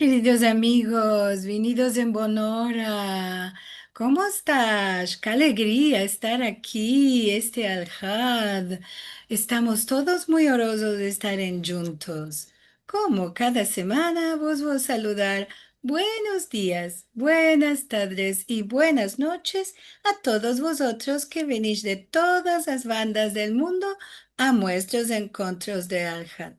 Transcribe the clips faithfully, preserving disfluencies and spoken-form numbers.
Keridos amigos, vinidos en bona ora. Komo estas? Ke alegria estar aki este Alhad. Estamos todos muy orozos de estar en djuntos. Komo kada semana, vos vo saludar buenos dias, buenas tadres i buenas noches a todos vozotros ke vinish de todas las bandas del mundo a muestros enkontros de Alhad.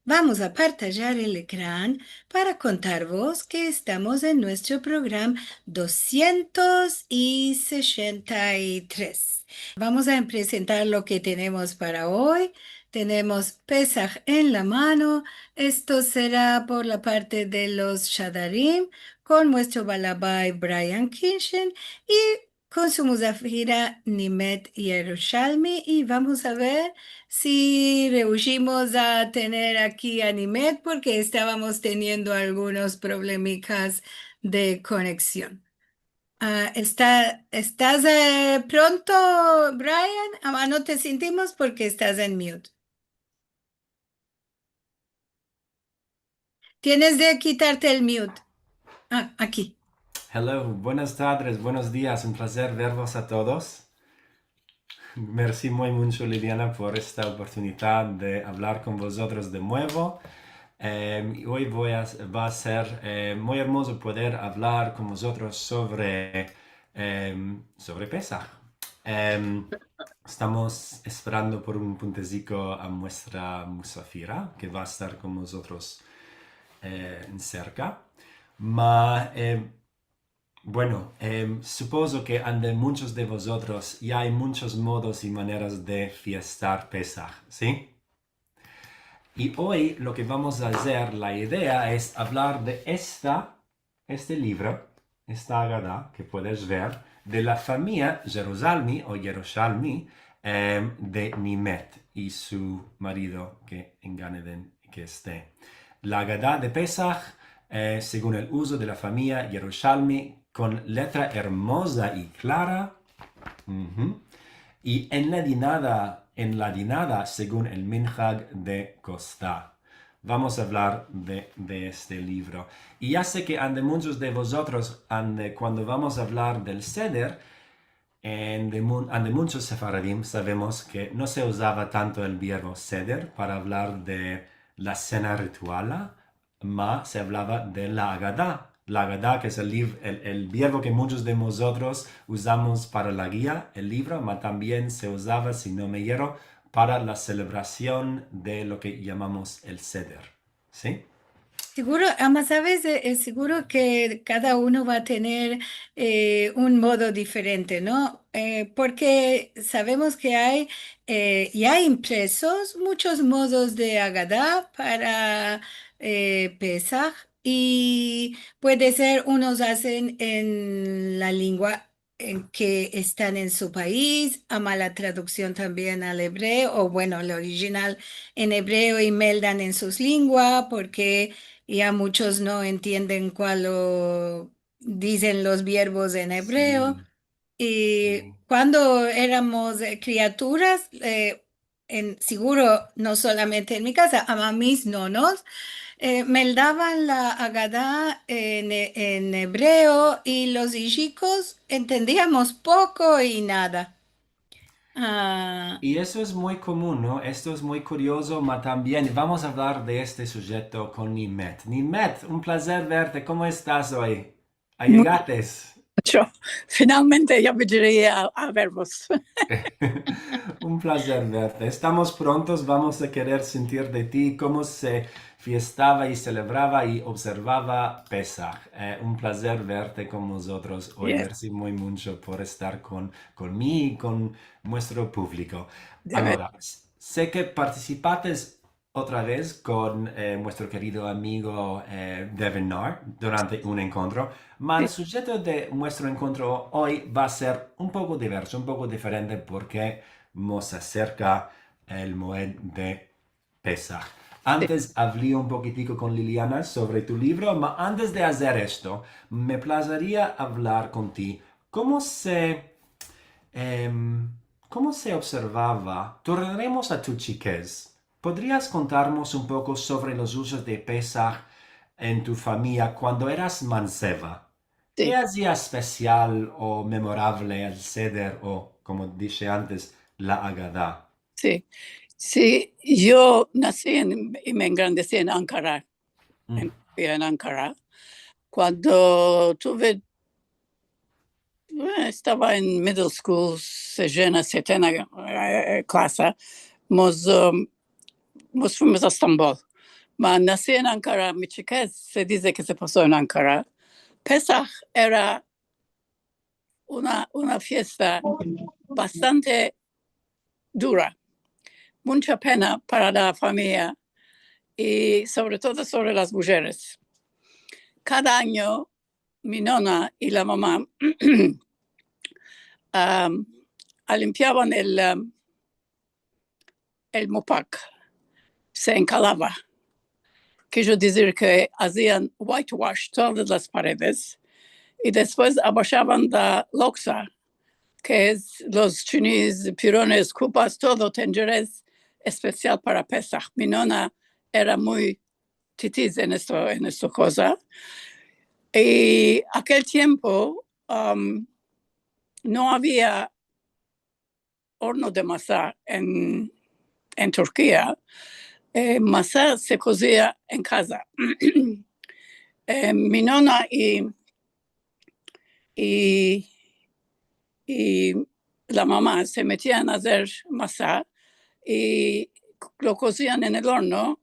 Vamos a partajar el ekran para kontarvos ke estamos en muestro program dosientos seshenta i tres. Vamos a prezentar lo ke tenemos para oy. Tenemos Pesah en la mano. Esto sera por la parte de los Shadarim kon muestro balabay Brian Kinshen i kon su muzafira Nimet Yerushalmi, i vamos a ver si reushimos a tener aki a Nimet, porke estavamos teniendo algunos problemikas de koneksion. A, esta, estas, e, pronto, Brian? A, no te sentimos porke estas en mute. Tienes de kitarte el mute. A, aki. Hello, buenas tadres, buenos dias, un plazer vervos a todos. Mersi muy muncho, Liliana, por esta oportunidad de avlar kon vozotros de muevo. Em, i oy vo a, va a ser, eh, muy ermozo poder avlar kon vozotros sovre, em, sovre Pesah. Em, estamos esperando por un punteziko a muestra muzafira, ke va a estar kon vozotros, eh, en serka. Ma, em, bueno, em, supozo ke ande munchos de vozotros ya ay munchos modos i maneras de fiestar Pesah, si? I oy lo ke vamos a azer, la idea es avlar de esta, este livro, esta Agada ke puedes ver, de la famiya Yerushalmi o Yerushalmi, em, de Nimet i su marido, ke en Gan Eden ke este. La Agada de Pesah, eh, segun el uzo de la famiya Yerushalmi, kon letra ermoza i klara, uhu, i enladinada, enladinada segun el minhag de Kosta. Vamos a avlar de, de este livro. I ya se ke ande munchos de vozotros, ande, kuando vamos a avlar del seder, ande mun-, ande munchos sefaradim savemos ke no se uzava tanto el vierbo seder para avlar de la sena rituala, ma se avlava de la Agada. La Agada, ke es el liv-, el, el vierbo ke munchos de mozotros uzamos para la giya, el livro, ma tambien se uzava, si no me yero, para la selebrasion de lo ke yamamos el seder. Si? Siguro, ama, saves, e, e, siguro ke kada uno va a tener, e, un modo diferente, no? E, porke savemos ke ay, e, ya ay impresos munchos modos de Agada para, e, Pesah, i puede ser unos azen en la lengua en ke estan en su pais, ama la traduksion tambien al ebreo, o bueno, el orijinal en ebreo i meldan en sus lengua, porke ya munchos no entienden kualo dizen los vierbos en ebreo. Si. I si. Kuando eramos, e, kriaturas, e, en, siguro, no solamente en mi kaza, ama mis nonos, e, meldavan la Agada en, en ebreo i los ijikos entendiamos poko i nada. A. I esto es muy komun, no? Esto es muy kuriozo, ma tambien vamos a avlar de este sujeto kon Nimet. Nimet, un plazer verte. Komo estas oy? Muy ayegates. Yo, finalmente ya me diriji a, a vervos. Un plazer verte. Estamos prontos, vamos a kerer sentir de ti komo se fiestava i selebrava i observava Pesah. E, un plazer verte kon mozotros oy. Yes. Mersi muy muncho por estar kon, kon mi i kon muestro puvliko. De ver- Agora, s-, se ke partisipates otra vez kon, e, muestro kerido amigo, e, Devin Naar durante un enkontro. Ma el sujeto de muestro enkontro oy va a ser un poko diverso, un poko diferente, porke mos aserka el moed de Pesah. Antes avli un pokitiko kon Liliana sovre tu livro, ma antes de azer esto, me plazeria avlar kon ti komo se, em, komo se observava, tornaremos a tu chikez. Podrias kontarmos un poko sovre los uzos de Pesah, en tu famiya kuando eras manseva? Si. Ke azia espesial o memorable el Seder o, komo dishe antes, la Agada? Si. Si, yo nasi en, i me engrandesi en Ankara. Mm. En, en Ankara. Kuando tuve Eh, estava en middle school, sejena, setena, eh, klasa, mos, um, mos fuimos a Estambol. Ma nasi en Ankara, mi chikez se dize ke se paso en Ankara. Pesah era una, una fiesta bastante dura, muncha pena para la famiya i sovre todo sovre las mujeres. Kada anyo mi nona i la mama, am, alimpiavan el, am, el mupak, se enkalava. Kijo dizir ke azian whitewash todas las paredes i despues abashavan la loksa, ke es los chinis, pirones, kupas, todo, tenceres espesial para Pesah. Mi nona era muy titiz en esto, en esto koza. I akel tiempo, am, no avia orno de masa en, en Turkia. Eh, masa se kozia en kaza. Eh, mi nona i, i, i la mama se metian a azer masa i lo kozian en el orno,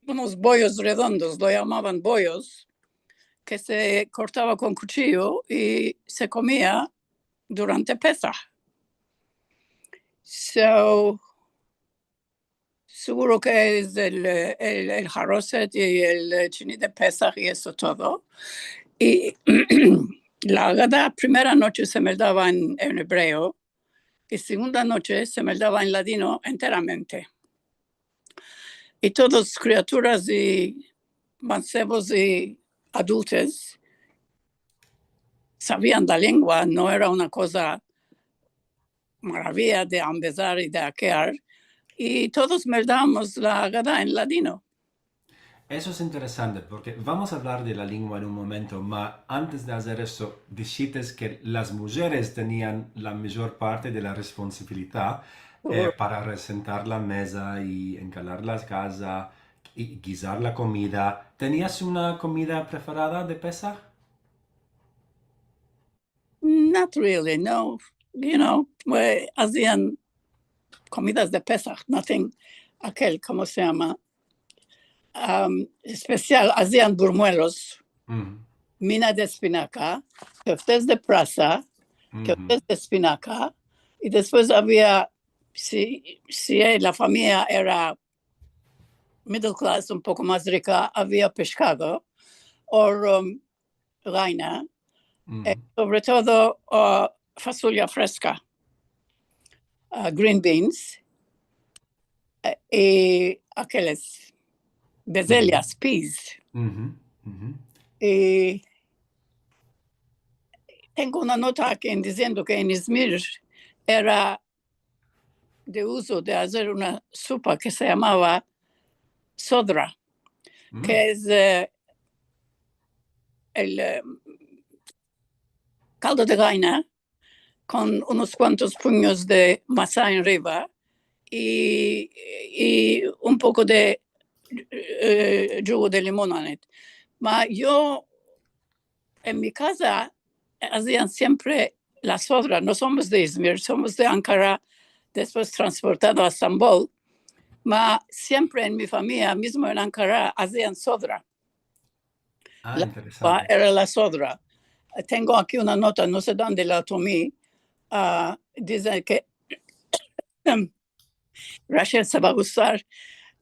unos boyos redondos, lo yamavan boyos, ke se kortava kon kuchiyo i se komia durante Pesah. So, seguro ke es el, el, el haroset i el chini de Pesah i esto todo. I la Agada, primera noche se meldava en, en ebreo, i segunda noche se meldava en ladino enteramente. I todas kriaturas i mansevos i adultes savian la lengua, no era una koza maraviya de ambezar i de akear, i todos meldavamos la Agada en ladino. Eso es interesante, porke vamos a avlar de la lengua en un momento, ma antes de azer eso, dishites ke las mujeres tenian la major parte de la responsabilidad, eh, para resentar la meza i enkalar la kaza i gizar la komida. Tenias una komida preferada de Pesah? Not really, no. You know, eh, azian komidas de Pesah, nothing, akel, komo se yama? Am, espesial, azian burmuelos, mina de espinaka, keftes de prasa, keftes de espinaka, i despues avia, si, si, eh, la famiya era middle class, un poko mas rika, avia peshkado, or, um, gaina, eh, sovre todo, ah, fasulya freska, ah, green beans, eh, i akeles, bezelyas, peas. I tengo una nota aki diziendo ke en Izmir era de uzo de azer una supa ke se yamava sodra, ke es, eh, el, eh, kaldo de gaina kon unos kuantos punyos de masa enriva i, i un poko de, eh, djugo de limon anet. Ma yo en mi kaza azian siempre la sodra. No somos de Izmir, somos de Ankara, despues transportado a Estambol. Ma siempre en mi famiya, mizmo en Ankara, azian sodra. Ah, interesante. Era la sodra. Tengo aki una nota, no se donde la tomi. Ah, dize ke Rachel se va a gustar.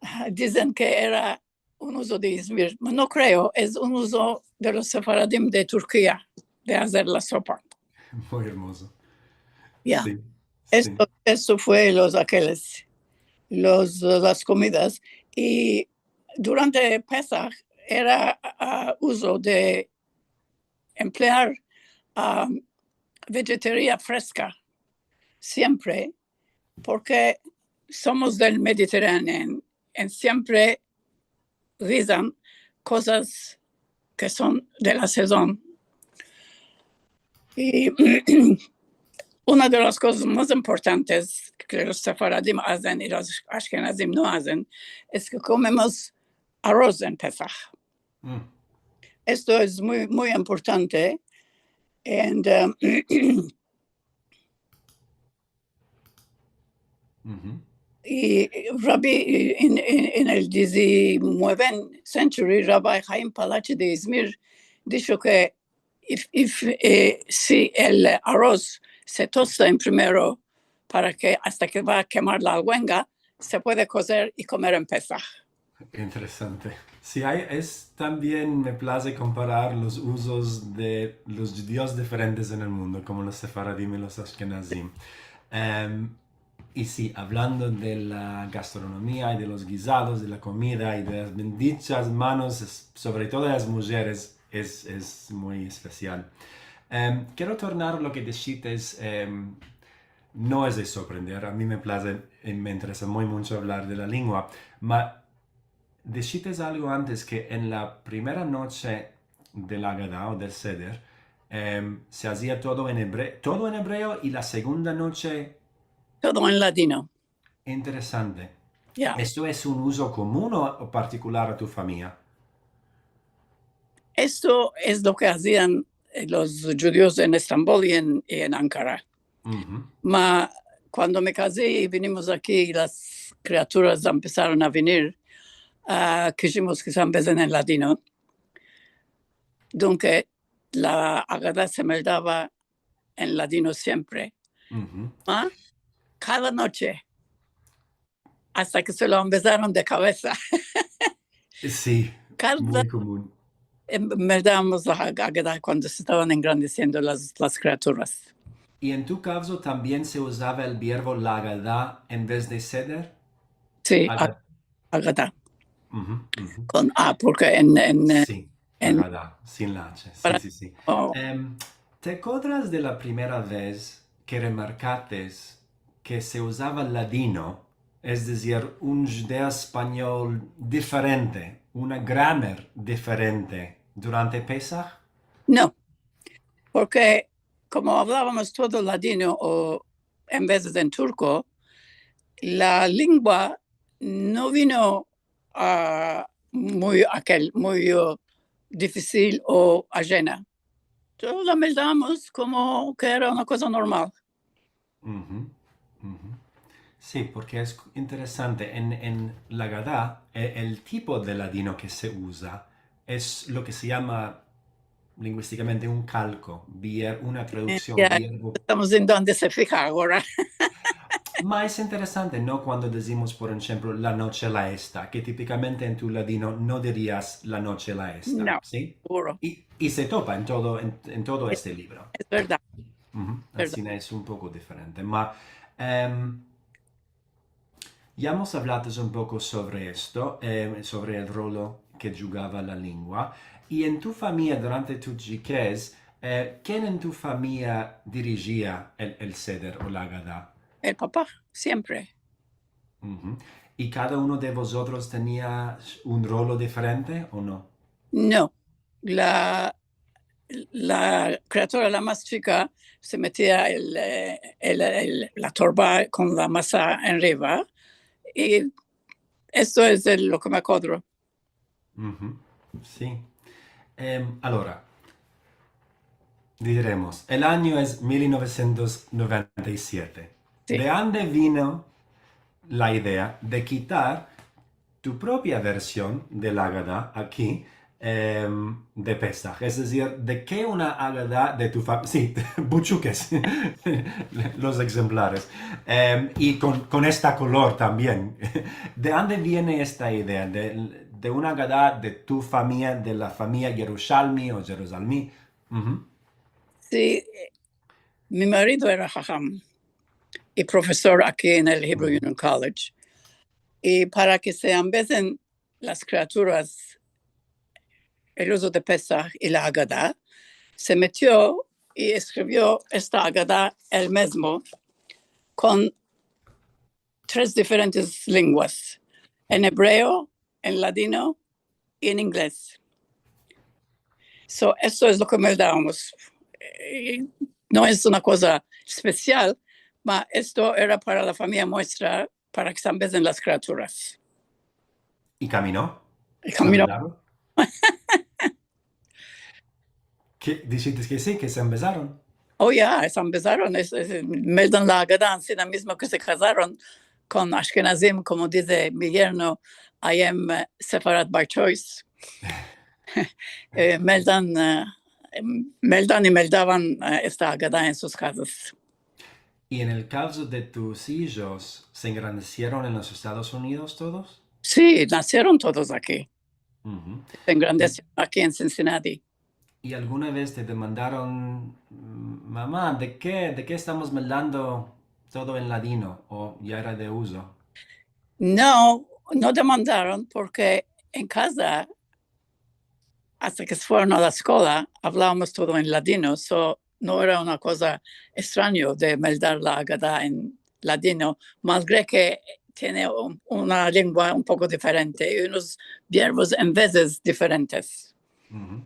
Ah, dizen ke era un uzo de Izmir. No kreo, es un uzo de los sefaradim de Turkia, de azer la sopa. Muy ermozo. Ya. Si, esto, esto fue los akeles, los, las komidas. I durante Pesah era, ah, uzo de emplear, ah, vejetaria freska siempre, porke somos del Mediterraneo, en siempre gizan kozas ke son de la sezon. I una de las kozas mas importantes ke los sefaradim azen i los ashkenazim no azen es ke komemos aroz en Pesah. Mm. Esto es muy, muy importante. And, um, I Rabbi, en, en, en el dizinueve century, Rabbi Haim Palachi de Izmir disho ke if, if, eh, si el aroz se tosta en primero para ke, asta ke va a kemar la lenga, se puede kozer i komer en Pesah. Interesante. Si ay, es tambien me plaze komparar los uzos de los djudios diferentes en el mundo, komo los sefaradim i los ashkenazim. Em, i si, avlando de la gastronomia i de los gizados, de la komida i de las bendichas manos, es, sovre todo de las mujeres, es, es muy espesial. Em, kero tornar lo ke dishites, em, no es de sorprender, a mi me plaze, eh, me interesa muy muncho avlar de la lingua, ma dishites algo antes ke en la primera noche de la Agada o del Seder, em, se azia todo en ebre-, todo en ebreo i la segunda noche todo en ladino. Interesante. Ya. Esto es un uzo komun o, o partikular a tu famiya? Esto es lo ke azian, eh, los djudios en Estambol i en, i en Ankara. Ma kuando me kazi i vinimos aki i las kriaturas empesaron a venir, ah, kishimos ke se ambezan en ladino. Dunke, la Agada se meldava en ladino siempre. Ma kada noche, asta ke se lo ambezaron de kavesa. Si, muy komun. Em, meldamos la Agada kuando se estavan engrandesiendo las, las kriaturas. I en tu kavzo tambien se uzava el vierbo la Agada en vez de Seder? Si, Agada. Agada. Kon A, porke en, en, eh, si, en Agada, sin la H. Si, si, si. Em, te akodras de la primera vez ke remarkates ke se uzava ladino, es dezir, un djudeo-espanyol diferente, una grammar diferente durante Pesah? No, porke komo avlavamos todo ladino o en vezes en turko, la lingua no vino a muy akel, muy, eh, difisil o ajena. Todo la meldamos komo ke era una koza normal. Si, porke es interesante. En, en la Agada, e-, el tipo de ladino ke se uza es lo ke se yama linguistikamente un kalko, vier-, una traduksion, ya, vierbo. Estamos en donde se fija agora. Ma es interesante, no? Kuando dizimos, por enshemplo, la noche la esta, ke tipikamente en tu ladino no dirias la noche la esta, si? No, siguro. I, i se topa en todo, en, en todo este livro. Es verdad. Verdad. Asina es un poko diferente. Ma, em, ya mos avlates un poko sovre esto, em, sovre el rolo ke djugava la lingua. I en tu famiya, durante tu chikez, eh, ken en tu famiya dirijia el, el Seder o la Agada? El papa, siempre. I kada uno de vozotros tenia un rolo diferente o no? No. La, la kriatura la mas chika se metia el, eh, el, el, la torba kon la masa enriva. I esto es el, lo ke me akodro. Si. Em, alora, diremos, el anyo es mil novesientos noventa i siete. Si. De ande vino la idea de kitar tu propia version de la Agada aki, em, de Pesah? Es dezir, de ke una Agada de tu fam-, si, buchukes, los eksemplares. Em, i kon, kon esta kolor tambien. De ande viene esta idea de, de una Agada de tu famiya, de la famiya Yerushalmi o Jerusalmi? Si, eh, mi marido era haham i profesor aki en el Hebrew Union College. I para ke se ambezan las kriaturas el uzo de Pesah i la Agada, se metio i eskrivio esta Agada el mizmo kon tres diferentes lenguas, en ebreo, en ladino i en inglez. So, esto es lo ke meldavamos. Eh, no es una koza espesial, ma esto era para la famiya muestra, para ke se ambezen las kriaturas. I kamino? I kamino. Ke, dishites ke si, ke se ambezaron? O ya, se ambezaron, es, es, meldan la Agada ansina mizmo ke se kazaron kon ashkenazim, komo dize mi yerno, I am, eh, Sepharad by choice. Eh, meldan, eh, em, meldan i meldavan, eh, esta Agada en sus kazas. I en el kavzo de tus ijos, se engrandesieron en los Estados Unidos todos? Si, nasieron todos aki. Uhu. Se engrandesieron aki en Cincinnati. I alguna vez te demandaron, "Mama, de ke, de ke estamos meldando todo en ladino?" O ya era de uzo? No, no demandaron porke en kaza, asta ke se fueron a la eskola, avlavamos todo en ladino, so no era una koza estranyo de meldar la Agada en ladino, malgre ke tiene un, una lengua un poko diferente i unos verbos en vezes diferentes. Uhu.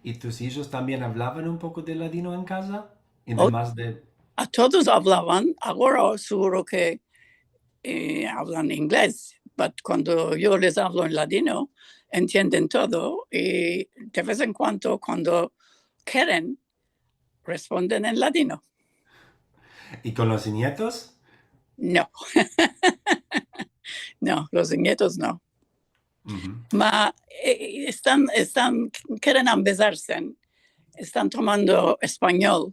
I tus ijos tambien avlavan un poko de ladino en kaza? O- Ademas de... A todos avlavan, agora siguro ke, eh, avlan inglez, but kuando yo les avlo en ladino, entienden todo, i de vez en kuando, kuando keren, responden en ladino. I kon los inyetos? No. No, los inyetos no. Uhu. Ma, eh, estan, estan, keren ambezarse, estan tomando espanyol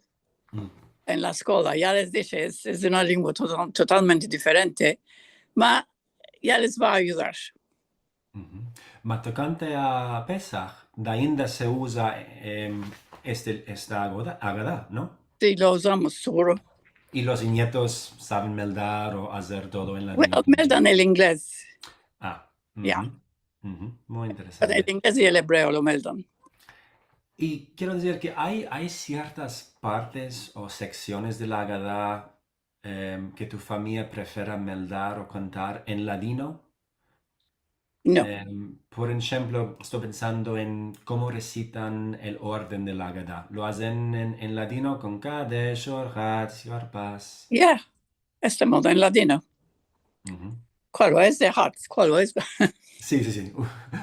Mm. en la eskola. Ya les dishe, es, es una lengua total-, totalmente diferente, ma ya les va a ayudar. Uhu. Ma tokante a Pesah, dainda se uza, em, este, esta Agada, Agada, no? Si, lo uzamos siguro. I los inyetos saven meldar o azer todo en ladino? Well, meldan el inglez. Ah, Ya. Uhu, uhu. Muy El interesante. inglez i el ebreo lo meldan. I kero dizir ke ay, ay siertas partes o seksiones de la Agada, em, ke tu famiya prefera meldar o kontar en ladino? No. Em, por enshemplo, esto pensando en komo resitan el orden de la Agada. Lo azen en, en ladino kon kadesh, orhat, yarpas. Ya. Este modo en ladino. Uhu. Kualo es de hat? Kualo es? Si, si, si.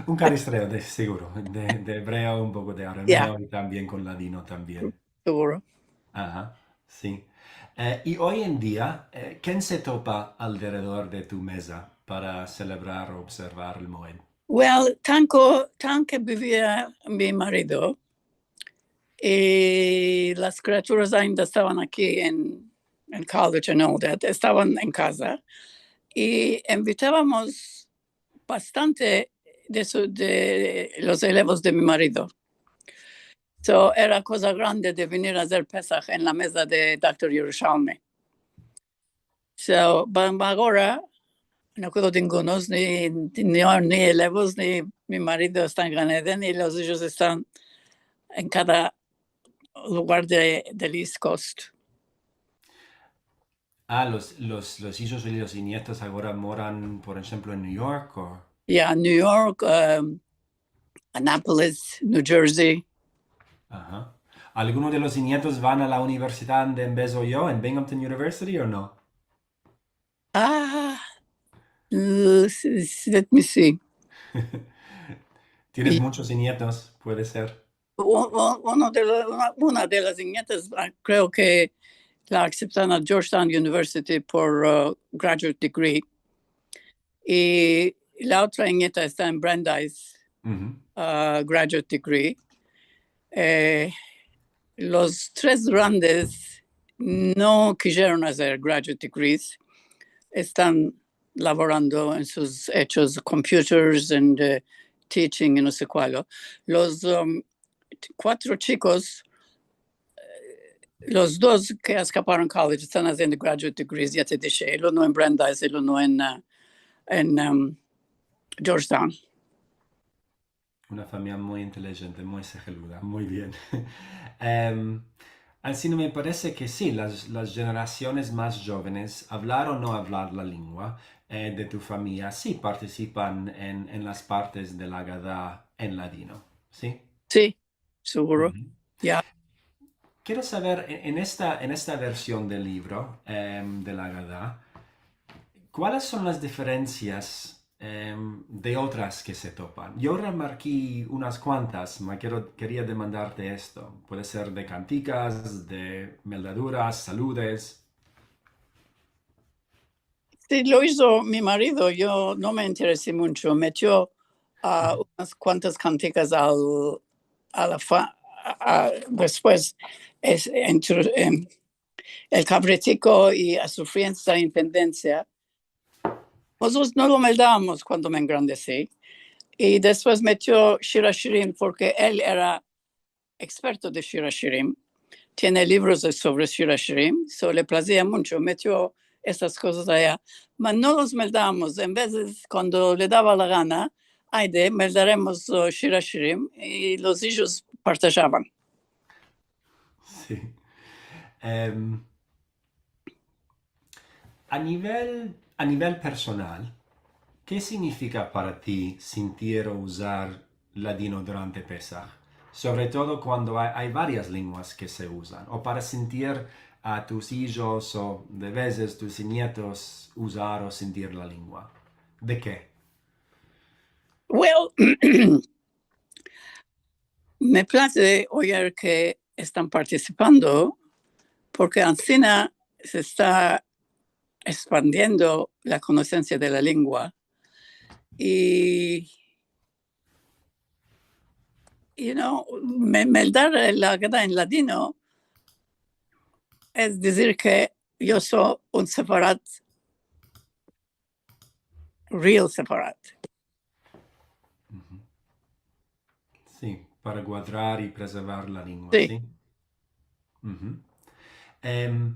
Un kanistreo de, siguro. De, de ebreo, un poko de arameo i tambien kon ladino tambien. Siguro. Aha, si. Eh, i oy en dia, eh, ken se topa alderedor de tu meza para selebrar o observar el Moed? Well, tanko, tan ke bivia mi marido, i las kriaturas ainda estavan aki en, en college and all that, estavan en kaza, i invitavamos bastante de su, de los elevos de mi marido. So, era koza grande de venir a azer Pesah en la meza de doktor Yerushalmi. So, ba-, ba agora, no kedo dingunos, ni, ni, ni elevos, ni mi marido esta en Gan Eden, i los ijos estan en kada lugar de, del East Coast. Ah, los, los, los ijos i los inyetos agora moran, por enshemplo, en New York, o? Ya, New York, em, Annapolis, New Jersey. Aha. Alguno de los inyetos van a la universidad ande embezo yo, en Binghamton University, o no? Ah, uh, s-, s-, let me see. Tienes I- muchos inyetos, puede ser. U-, u-, uno de lo-, una, una de las inyetas, ah, kreo ke la aseptan a Georgetown University por, uh, graduate degree. I la otra inyeta esta en Brandeis, Uhu. uh, graduate degree. Eh, los tres grandes no kizieron azer graduate degrees. Estan lavorando en sus echos, computers and, eh, teaching i no se kualo. Los, um, kuatro chikos, eh, los dos ke eskaparon college estan aziendo graduate degrees, ya te dishe, el uno en Brandeis, el uno en, eh, en, um, Georgetown. Una famiya muy intelijente, muy seheluda, muy bien. Em, ansina me parese ke si, las, las jenerasiones mas jovenes, avlar o no avlar la lengua, eh, de tu famiya, si partisipan en, en las partes de la Agada en ladino, si? Si, siguro. Ya. Kero saver, en, en esta, en esta version del livro, em, de la Agada, kualas son las diferensias, em, de otras ke se topan? Yo remarki unas kuantas, ma kero, keria demandarte esto. Puede ser de kantikas, de meldaduras, saludes. Si, lo izo mi marido, yo no me interesi muncho. Metio a unas kuantas kantikas al, a la fa-, a, a, despues es, entro, em, el kavritiko i a sufriensia i entendensia. Mozotros no lo meldavamos kuando me engrandesi. I despues metio shir ashirim, porke el era eksperto de shir ashirim. Tiene livros de, sovre shir ashirim, so le plazia muncho, metio estas kozas aya. Ma no los meldavamos. En vezes, kuando le dava la gana, ayde, meldaremos, o, shir ashirim, i los ijos partajavan. Si. Em, a nivel, a nivel personal, ke signifika para ti sintir o uzar ladino durante Pesah? Sovre todo kuando ay, ay varias lenguas ke se uzan, o para sintir a tus ijos o de vezes tus nietos uzar o sintir la lengua. De ke? Well, me plaze oyer ke estan partisipando, porke ansina se esta ekspandiendo la konosensia de la lengua. I, you know, me, meldar la Agada en ladino es dizir ke yo so un sefarad, real sefarad. Si, para guadrar i preservar la lengua, si. Em,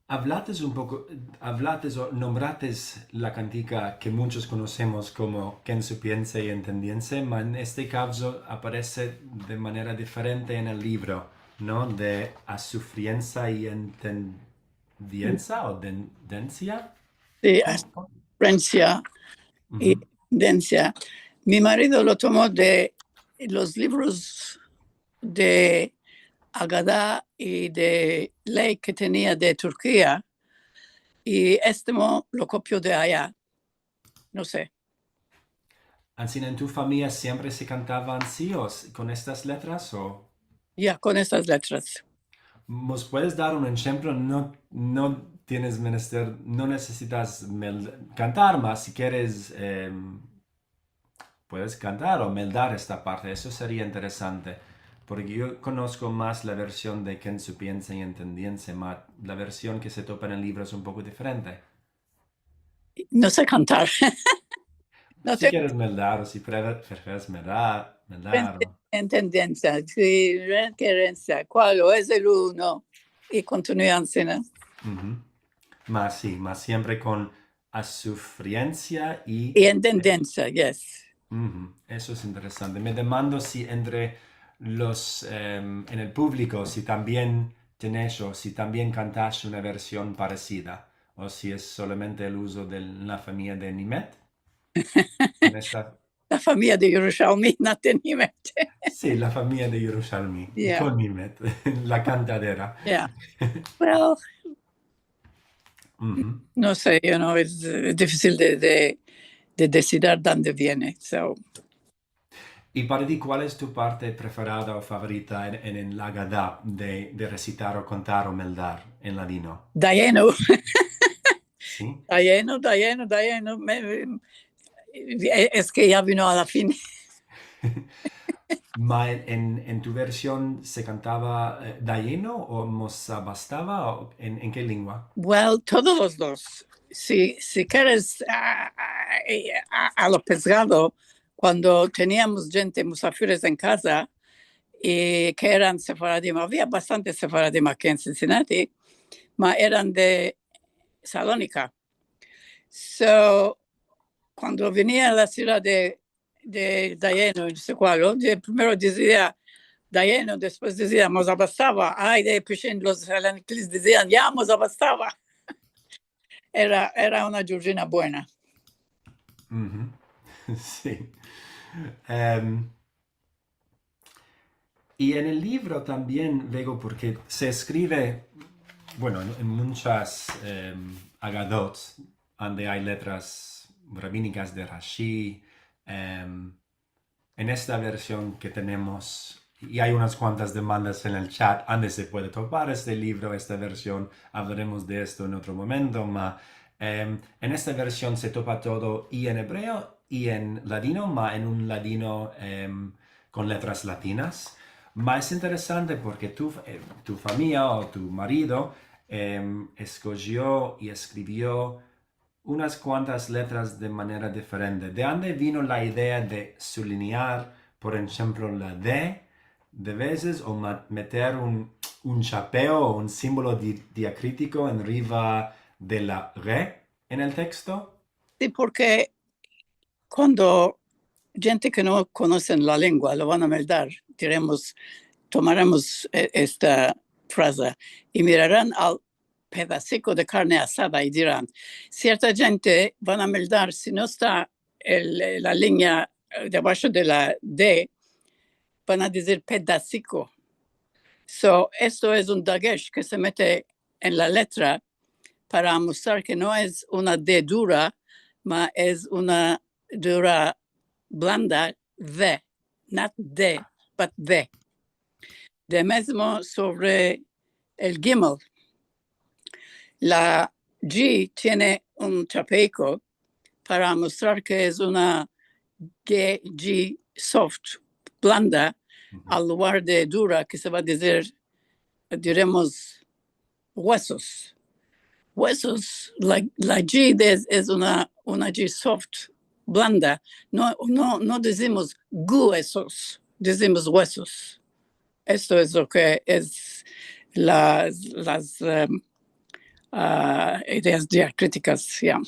avlates un poko, avlates o nombrates la kantika ke munchos konosemos komo Ken su piensa i entendiensa, ma en este kavzo aparese de manera diferente en el livro, no? De a sufriensa i entendiensa o den-, densia. Si, a sufriensia i densia. Mi marido lo tomo de los livros de Agada i de ley ke tenia de Turkia, i este mo lo kopio de aya. No se. Ansina, en tu famiya siempre se kantava ansi o s-, kon estas letras o? Ya, kon estas letras. Mos puedes dar un enshemplo? No, no tienes menester, no nesesitas mel-, kantar, ma si keres, em, puedes kantar o meldar esta parte, eso seria interesante, porke yo konosko mas la version de Ken su piensa i entendiensa, ma la version ke se topa en el livro es un poko diferente. No se kantar. No se... Si keres meldar o si pre-, prefieres meldar, meldar o... Entendiensa, si, rekerensia, kual es el uno, i kontinua ansina. Ma si, ma siempre kon a sufriensia i... I entendiensia, yes. Eso es interesante. Me demando si entre los, em, en el publiko, si tambien tenesh o si tambien kantash una version paresida, o si es solamente el uzo de la famiya de Nimet. En esta... La famiya de Yerushalmi, no de Nimet. Si, la famiya de Yerushalmi, kon Nimet, la kantadera. Ya. Well, no se, you know, es, eh, difisil de, de, de desidir de onde viene, so. I para ti, kual es tu parte preferida o favorita en, en, en la Agada de, de resitar o kantar o meldar en ladino? Dayenu. Si? Dayenu, Dayenu, Dayenu. Me, me, e-, es ke ya vino a la fin. Ma en, en, en tu version se kantava, eh, Dayenu o Mos abastava, o en, en ke lengua? Well, todos los dos. Si, si keres, a, a, a, a lo pesgado, kuando teniamos djente, musafires en kaza, i ke eran sefaradim, avia bastante sefaradim aki en Cincinnati, ma eran de Salonika. So, kuando venia la sira de, de Dayenu, no se kual, yo de, primero dizia Dayenu, despues dizia Mos abastava, ay, de pishin los Salonikis dizian, ya Mos abastava. Era, era una djurjina buena. Si. Em, i en el livro tambien veo, porke se eskrive, bueno, en, en munchas, em, Agadot, ande ay letras rabinikas de Rashi, em, en esta version ke tenemos, i ay unas kuantas demandas en el chat, ande se puede topar este livro, esta version, avlaremos de esto en otro momento, ma, em, en esta version se topa todo i en ebreo i en ladino, ma en un ladino, em, kon letras latinas. Ma es interesante porke tu, em, tu famiya o tu marido, em, eskojo i eskrivio unas kuantas letras de manera diferente. De ande vino la idea de subliniar, por enshemplo, la D, de vezes, o ma-, meter un, un shapeo o un simbolo di-, diakritiko enriva de la G en el teksto? Si, porke kuando djente ke no konosen la lengua lo van a meldar, diremos, tomaremos, e-, esta fraza, i miraran al pedasiko de karne asada i diran, sierta djente van a meldar, si no esta el, la linya, e, debasho de la D, van a dizir pedasiko. So, esto es un dagesh ke se mete en la letra para amostrar ke no es una D dura, ma es una dura blanda, V, not D, but V. De mezmo sovre el gimel. La G tiene un shapeiko para mostrar ke es una G, G soft, blanda, al lugar de dura, ke se va a dizir, diremos, huesos. Huesos, la, la G es, es una, una G soft, blanda. No, no, no dizimos guesos, dizimos huesos. Esto es lo ke es las, las, em, a, ideas diakritikos, ya.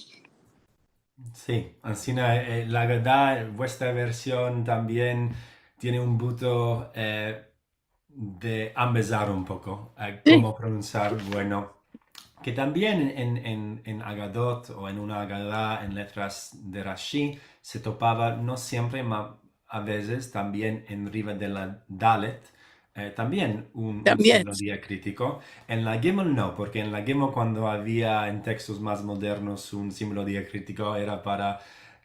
Si, ansina, e, la verdad, vuestra version tambien tiene un buto, e, de ambezar un poko, e, komo pronunsar, bueno, ke tambien en, en, en Agadot o en una Agada en letras de Rashi se topava, no siempre, ma a vezes tambien enriva de la Dalet, e, tambien un, un signo diakritiko. En la Gimel no, porke en la Gimel, kuando avia en tekstos mas modernos un simbolo diakritiko, era para,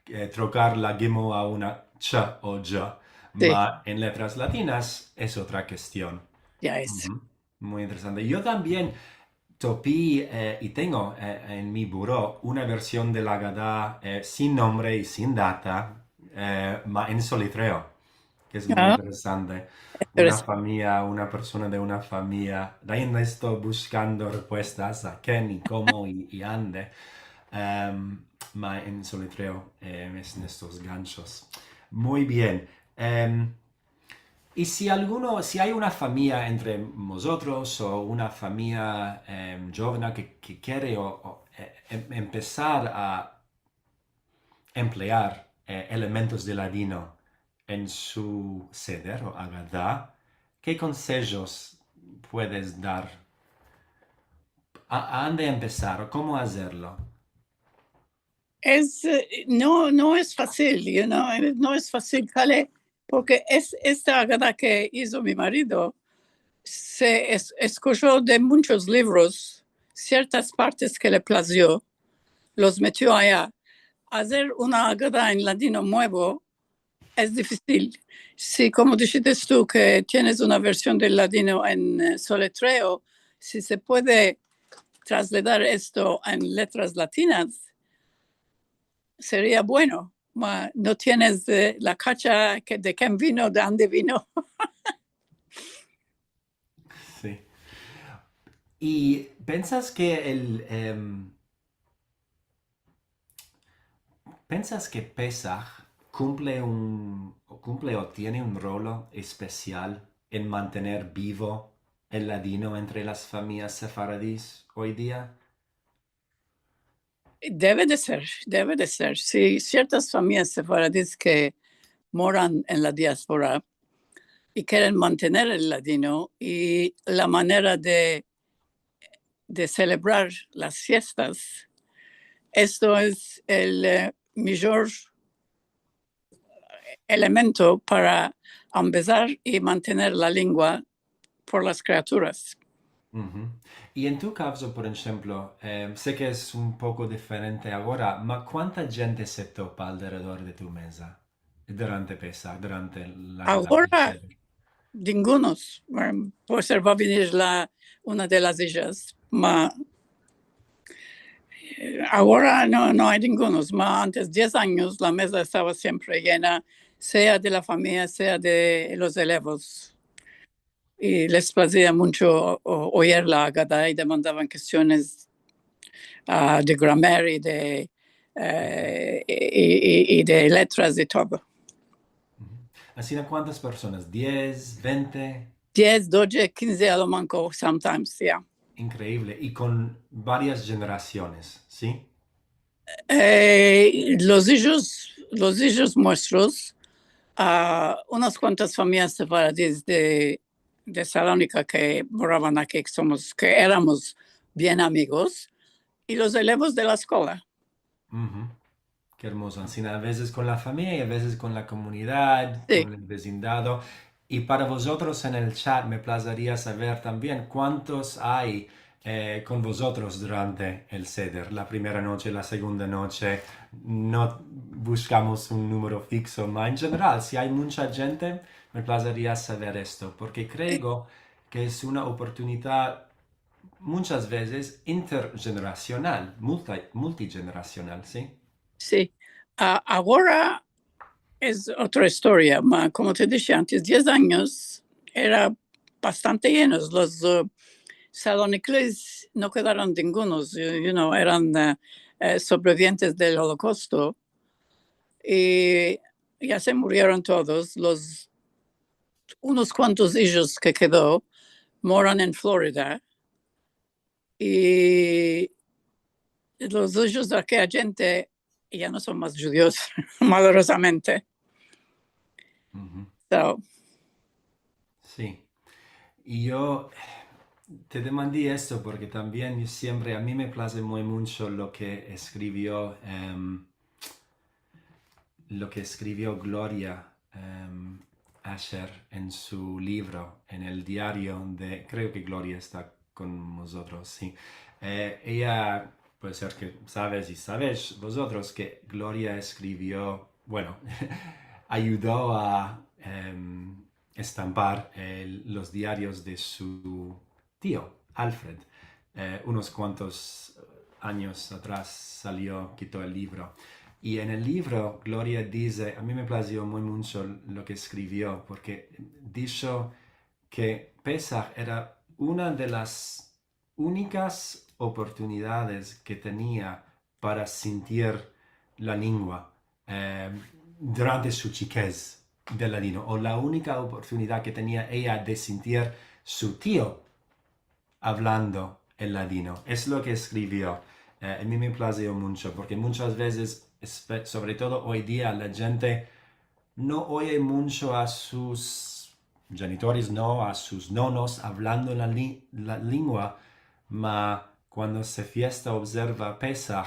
e, trokar la Gimel a una Ch o J. Si. Ma en letras latinas es otra kestion. Ya es. Muy interesante. Yo tambien topi, e, i tengo, e, en mi buro una version de la Agada, e, sin nombre i sin data, e, ma en solitreo, ke es muy interesante. Una famiya, una persona de una famiya, ainda esto bushkando respuestas a ken i komo i, i ande, em, ma en solitreo, em, es en estos ganchos. Muy bien. Em, I si alguno, si ay una famiya entre mozotros o una famiya, em, djovena ke, ke kere o, o, e, em, empesar a emplear, e, elementos de ladino en su seder o Agada, ke konsejos puedes dar? A, a ande empesar o komo azerlo? Es, e, no, no es fasil, you know, e, no es fasil, kale, porke es, esta Agada ke izo mi marido, se es-, eskojo de munchos livros siertas partes ke le plazio, los metio aya. Azer una Agada en ladino muevo es difisil. Si, komo dishites tu, ke tienes una version del ladino en, e, solitreo, si se puede trasladar esto en letras latinas, seria bueno. Ma, no tienes, e, la kacha ke, de ken vino, de ande vino. Si. I pensas ke el, em, pensas ke Pesah kumple un, kumple o tiene un rolo espesial en mantener bivo el ladino entre las famiyas sefaradis oy dia? Deve de ser, deve de ser. Si siertas famiyas sefaradis ke moran en la diaspora i keren mantener el ladino i la manera de, de selebrar las fiestas, esto es el, e, mijor, elemento para ambezar i mantener la lengua por las kriaturas. I en tu kavzo, por enshemplo, em, se ke es un poko diferente agora, ma kuanta djente se topa alderedor de tu meza durante Pesah, durante la, la Agora, seder? Dingunos. Em, puede ser va a venir la, una de las ijas, ma, eh, agora no, no ay dingunos, ma antes, diez anyos, la meza estava siempre yena, sea de la famiya, sea de los elevos. I les plazia muncho o-, oyer la Agada i demandavan kestiones, ah, de gramer i de, eh, i, i, i de letras i todo. Asina, kuantas personas? Diez, vente? Diez, dodje, kinze a lo manko, sometimes, yeah. Inkreivle. I kon varias jenerasiones, si? Eh, los ijos, los ijos muestros, ah, unas kuantas famiyas sefaradis de, de Salonika ke moravan aki, ke somos, ke eramos bien amigos, i los elevos de la eskola. Ke ermozo. Asina, a vezes kon la famiya i a vezes kon la komunidad, Si. Kon el vezindado. I para vozotros en el chat, me plazaria saver tambien kuantos ay, eh, kon vozotros durante el seder, la primera noche, la segunda noche. No bushkamos un numero fikso, ma en jeneral, si ay muncha djente, me plazaria saver esto, porke kreo ke es una oportunidad munchas vezes interjenerasional, multi-, multijenerasional, si? Si. Ah, agora es otra istoria, ma, komo te dishe antes, diez anyos era bastante yenos. Los, eh, saloniklis no kedaron dingunos, you, you know, eran, eh, eh, sobrevivientes del Holokausto. I ya se murieron todos. Los, unos kuantos ijos ke kedo moran en Florida. I los ijos de akeya djente ya no son mas djudios, malorozamente. So. Si. I yo te demandi esto porke tambien yo siempre, a mi me plaze muy muncho lo ke eskrivio, em, lo ke eskrivio Gloria, em, Asher en su livro, en el diario de, kreo ke Gloria esta kon mozotros, si. Eh, eya, puede ser ke saves i saves vozotros ke Gloria eskrivio, bueno, ayudo a, em, estampar el, los diarios de su tio, Alfred. Eh, unos kuantos anyos atras salio, kito el livro. I en el livro, Gloria dize, a mi me plazio muy muncho lo ke eskrivio, porke disho ke Pesah era una de las unikas oportunidades ke tenia para sintir la lengua, eh, durante su chikez del ladino, o la unika oportunidad ke tenia eya de sintir su tio avlando el ladino. Es lo ke eskrivio. Eh, a mi me plazio muncho, porke munchas vezes, espe-, sovre todo oy dia, la djente no oye muncho a sus djenitores, no, a sus nonos avlando la li-, la lengua, ma kuando se fiesta obzerva Pesah,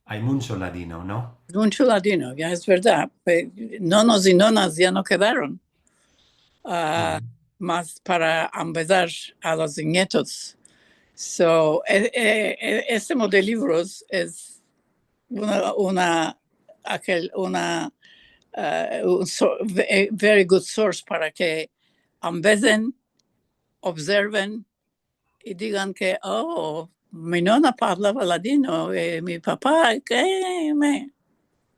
ay muncho ladino, no? Muncho ladino, ya es verdad. Eh, nonos i nonas ya no kedaron, ah, mas para ambezar a los nietos. So, e-, e-, e-, este modo de livros es una, una, akel, una, eh, un so-, ve-, very good source para ke ambezen, obzerven i digan ke, "Oh, mi nona avlava ladino, eh, mi papa, ke me."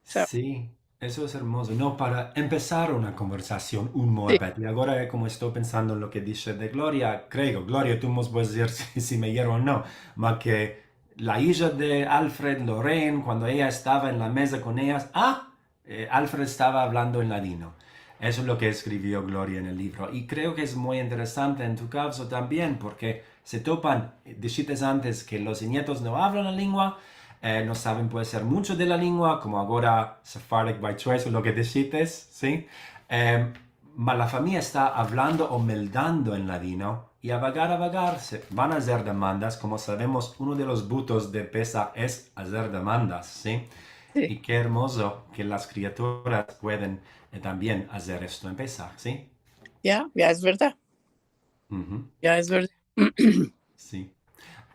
So. Si, eso es ermozo. No, para empesar una konversasion, un muebet. I agora, eh, komo esto pensando en lo ke dishe de Gloria, kreo, Gloria, tu mos puedes dizir si, si me yero o no, ma ke la ija de Alfred, Lorraine, kuando eya estava en la meza kon eyas, ah, eh, Alfred estava avlando en ladino. Eso es lo ke eskrivio Gloria en el livro. I kreo ke es muy interesante en tu kavzo tambien, porke se topan, eh, dishites antes ke los nietos no avlan la lengua, eh, no saven, puede ser, muncho de la lengua, komo agora Sephardic by choice, o lo ke dishites, si? Em, ma la famiya esta avlando o meldando en ladino, i a vagar, a vagar, se van a azer demandas. Komo savemos, uno de los butos de Pesah es azer demandas, si? Si. I ke ermozo ke las kriaturas pueden, eh, tambien azer esto en Pesah, si? Ya, ya es verdad. Uhu. Ya es verdad. Si.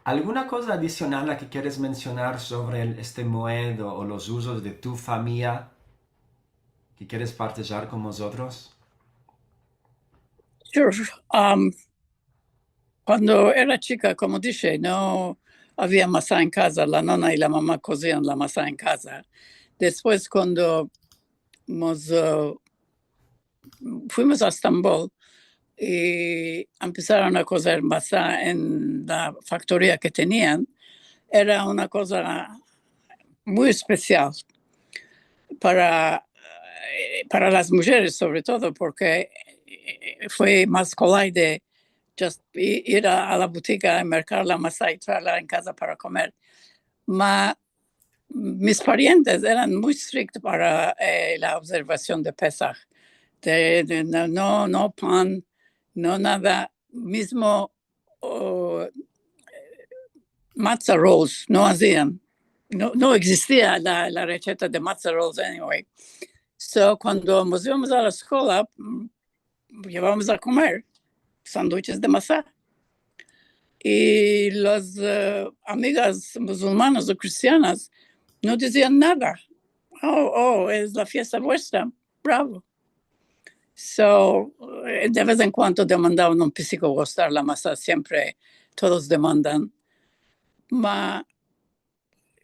Alguna koza adisional a ke keres mensionar sovre el, este moed o, o los uzos de tu famiya ke keres partejar kon mozotros? Sure. Um, kuando era chika, komo dishe, no avia masa en kaza, la nona i la mama kozian la masa en kaza. Despues, kuando mos, eh, fuimos a Estambol i empesaron a kozer masa en la faktoria ke tenian, era una koza muy espesial para, eh, para las mujeres, sovre todo, porke, eh, fue mas kolay de just i-, ir a, a la butika i merkar la masa i traerla en kaza para komer. Ma mis parientes eran muy strikt para, eh, la observasion de Pesah. De, de, no, no, no pan, no nada. Mizmo, o, matzah rolls no azian. No, no egzistia la, la reseta de matzah rolls anyway. So, kuando mos ivamos a la eskola, mm, yevamos a komer sanduiches de masa. I las, eh, amigas muzulmanas o kristianas no dizian nada. "Oh, oh, es la fiesta vuestra. Bravo." So, eh, de vez en kuando demandavan un pisiko gustar la masa, siempre todos demandan. Ma,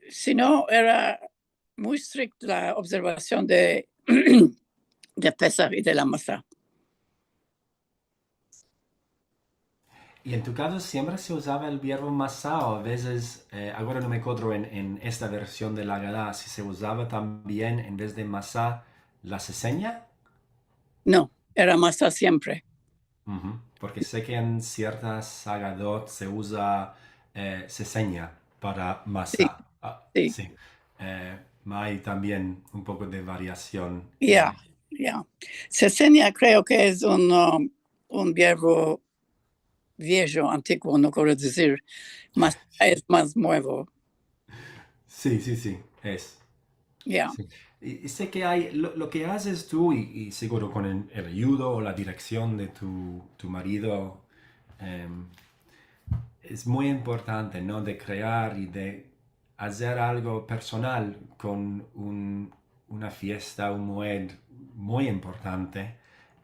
si no, era muy strikt la observasion de, de Pesah i de la masa. I en tu kazo siempre se uzava el vierbo masa, o a vezes, eh, agora no me kodro en, en esta version de la Agada, si se uzava tambien en vez de masa la sesenya? No, era masa siempre. Uhu. Porke se ke en siertas Agadot se uza, eh, sesenya para masa. Si, Ah, si. Si. Eh, ma ay tambien un poko de variasion. Ya, Eh, ya. Sesenya kreo ke es un, um, un vierbo viejo, antiguo, no kero dizir. Masa es mas muevo. Si, si, si, es. Ya. Si. I, i se ke ay, lo, lo ke azes tu, i, i siguro kon el, el ayudo o la direksion de tu, tu marido, em, es muy importante, no? De krear i de azer algo personal kon un, una fiesta, un moed muy importante,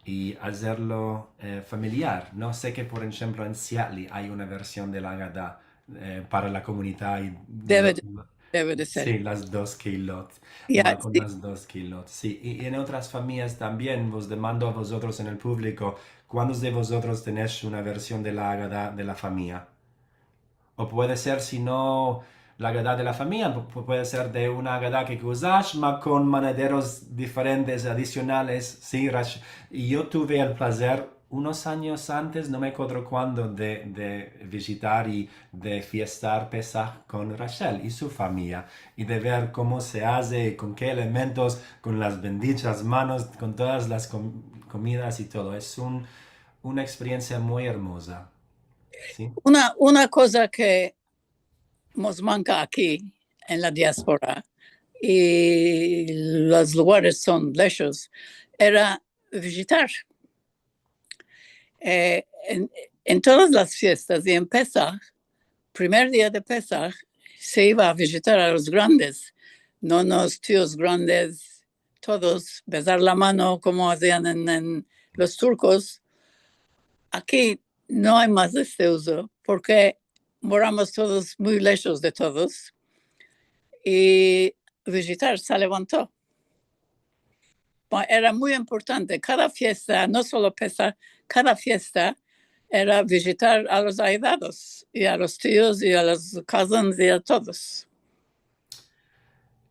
i azerlo, eh, familiar, no? Se ke, por enshemplo, en Seattle ay una version de la Agada, eh, para la komunidad i Deve lo- de, deve de ser. Si, las dos keilot. Ya, Ma kon si. Las dos keilot, si. I, i en otras famiyas tambien, vos demando a vozotros en el publiko, kuantos de vozotros tenesh una version de la Agada de la famiya? O puede ser, si no la Agada de la famiya, pu-, pu-, puede ser de una Agada ke uzash, ma kon manaderos diferentes, adisionales, si, Rash-, i yo tuve el plazer unos anyos antes, no me akodro kuando, de, de vijitar i de fiestar Pesah kon Rachel i su famiya, i de ver komo se aze, kon ke elementos, kon las bendichas manos, kon todas las kom-, komidas i todo. Es un, una eksperiensia muy ermoza. Si? Una, una koza ke mos manka aki en la diaspora, i los lugares son leshos, era vijitar. Eh, en, en todas las fiestas i en Pesah, primer dia de Pesah, se iva a vijitar a los grandes, nonos, tios grandes, todos, bezar la mano, komo azian en, en los turkos. Aki no ay mas este uzo, porke moramos todos muy leshos de todos, i vijitar se levanto. Pa-, era muy importante. Kada fiesta, no solo Pesah, kada fiesta era vijitar a los ayedados, i a los tios, i a los cousins, i a todos.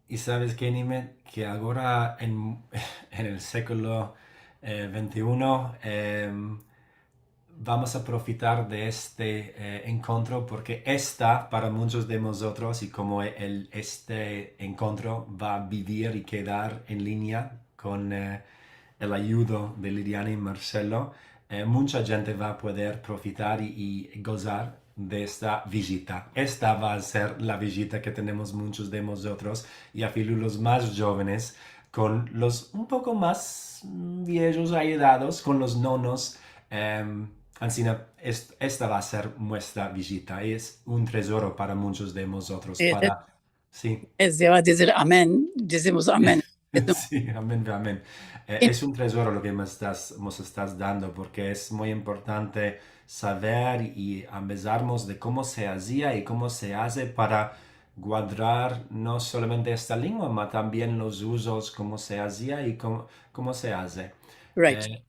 I saves ke, Nimet, ke agora en, en el siglo, eh, ventiuno, em, vamos a profitar de este, eh, enkontro, porke esta, para munchos de mozotros, i komo el, este enkontro va a bivir i kedar en linya kon, eh, el ayudo de Liliana i Marcelo, eh, muncha djente va a poder profitar i, i gozar de esta vijita. Esta va a ser la vijita ke tenemos munchos de mozotros, i afilu los mas djovenes, kon los un poko mas, mm, viejos, ayedados, kon los nonos. Em, ansina, est-, esta va a ser muestra vijita. Es un tezoro para munchos de mozotros, e, para Si. E, se va a dizir amen, dizimos amen. Si, amen ve amen. E, es un tezoro lo ke me estas, mos estas dando, porke es muy importante saver i ambezarmos de komo se azia i komo se aze para guadrar no solamente esta lengua, ma tambien los uzos, komo se azia i komo, komo se aze. Right. E,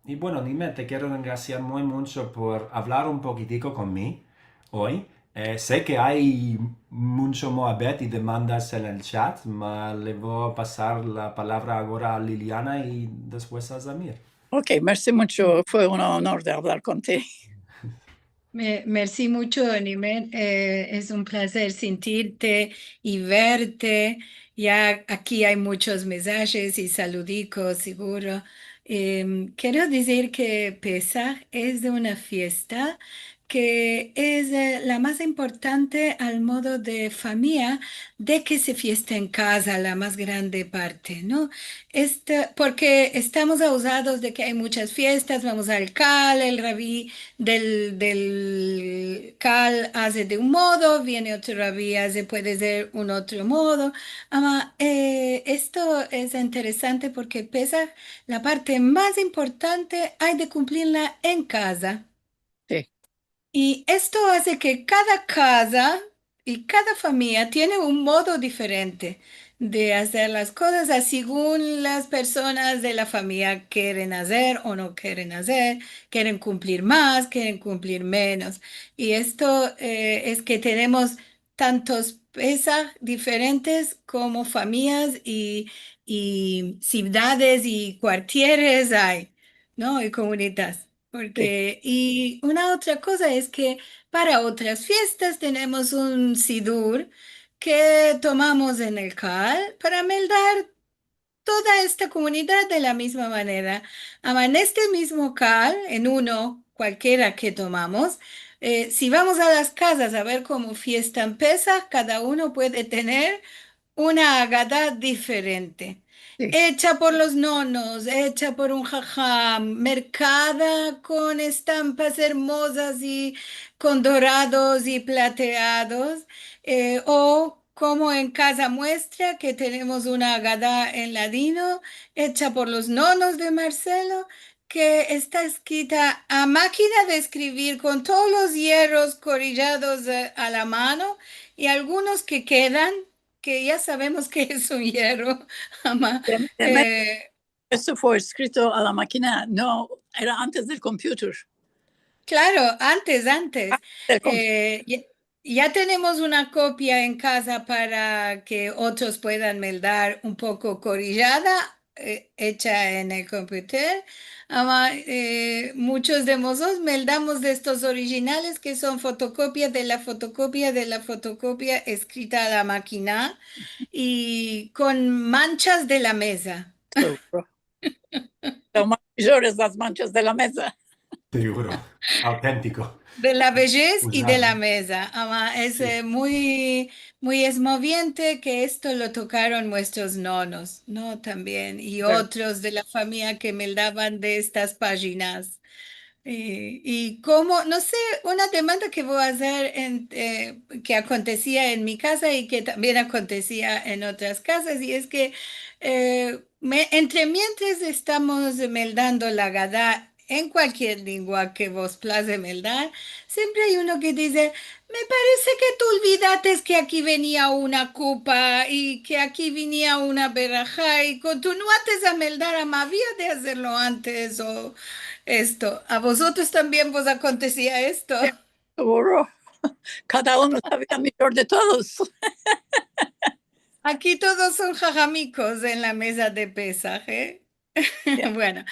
I bueno, Nime, te kero engrasiar muy muncho por avlar un pokitiko kon mi oy. E, se ke ay muncho muabet i demandas en el chat, ma le vo a pasar la palavra agora a Liliana i despues a Zamir. Ok, mersi muncho. Fue un onor de avlar kon ti. Me-, mersi muncho, Nime. E, es un plazer sintirte i verte. Ya aki ay munchos mensajes i saludikos, siguro. Em, kero dizir ke Pesah es de una fiesta ke es, e, la mas importante al modo de famiya, de ke se fiesta en kaza, la mas grande parte, no? Este, porke estamos auzados de ke ay munchas fiestas, vamos al kal, el rabi del, del kal aze de un modo, viene otro rabi, aze, puede ser un otro modo. Ama, e, esto es interesante porke Pesah, la parte mas importante, ay de kumplirla en kaza. Si. I esto aze ke kada kaza i kada famiya tiene un modo diferente de azer las kozas, a segun las personas de la famiya keren azer o no keren azer, keren kumplir mas, keren kumplir menos. I esto, e, es ke tenemos tantos Pesah diferentes komo famiyas i, i sivdades i kuartieres ay, no? I komunidades. Si. Porke, i una otra koza es ke para otras fiestas tenemos un sidur ke tomamos en el kal para meldar toda esta komunidad de la mizma manera. Ama, en este mizmo kal, en uno kualkiera ke tomamos, e, si vamos a las kazas a ver komo fiestan Pesah, kada uno puede tener una agada diferente. Si. Echa por los nonos, echa por un haham, merkada kon estampas ermozas i kon dorados i plateados, e, o komo en kaza muestra ke tenemos una agada en ladino, echa por los nonos de Marcelo, ke esta eskrita a makina de eskrivir kon todos los yerros korijados, e, a la mano, i algunos ke kedan, ke ya savemos ke es un yerro, ama, e, esto fue eskrito a la makina, no, era antes del computer. Klaro, antes, antes. Antes del computer. E, ya, ya tenemos una kopia en kaza para ke otros puedan meldar un poko korijada, e, echa en el computer. Ama, e, munchos de mozotros meldamos de estos orijinales ke son fotokopia de la fotokopia de la fotokopia eskrita a la makina i kon manchas de la meza. Siguro. Lo mas major es las manchas de la meza. Siguro. Autentiko. De la bejez i de la meza. Ama, es, si, e, muy, muy esmoviente ke esto lo tokaron muestros nonos, no? Tambien. I otros de la famiya ke meldavan de estas pajinas. I, i komo, no se, una demanda ke vo a azer en, e, ke akontesia en mi kaza i ke tambien akontesia en otras kazas, i es ke, e, me-, entre mientras estamos meldando la agada en kualkier lengua ke vos plaze meldar, siempre ay uno ke dize, "Me parese ke te olvidates ke aki venia una kupa i ke aki venia una beraja i kontinuates a meldar, ama avia de azerlo antes o esto." A vozotros tambien vos akontesia esto? Siguro. Kada uno savia mijor de todos. Aki todos son hajamikos en la meza de Pesah, e? Ya. Bueno,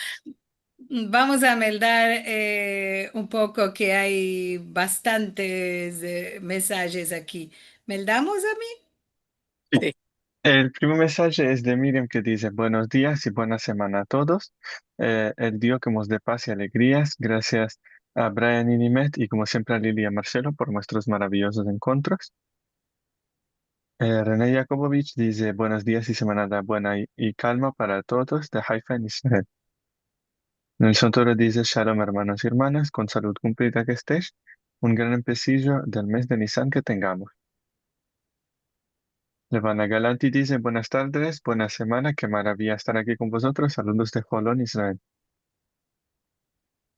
vamos a meldar, e, un poko ke ay bastantes, e, mensajes aki. Meldamos, Zamir? Si. El primer mensaje es de Miriam ke dize, "Buenos dias i buena semana a todos. E, el Dio ke mos de paz i alegrias. Grasias a Brian i Nimet, i komo siempre a Lili i a Marcelo por muestros maraviyozos enkontros. Eh, Rene Jakobovich dize, "Buenos dias i semanada buena i, i kalma para todos de Haifa en Israel." Nelson Toro dize, "Shalom, ermanos i ermanas, kon salud kumplida ke estesh, un gran empesijo del mes de Nisan ke tengamos." Levana Galanti dize, "Buenas tardes, buena semana, ke maraviya estar aki kon vozotros, saludos de Holon, Israel."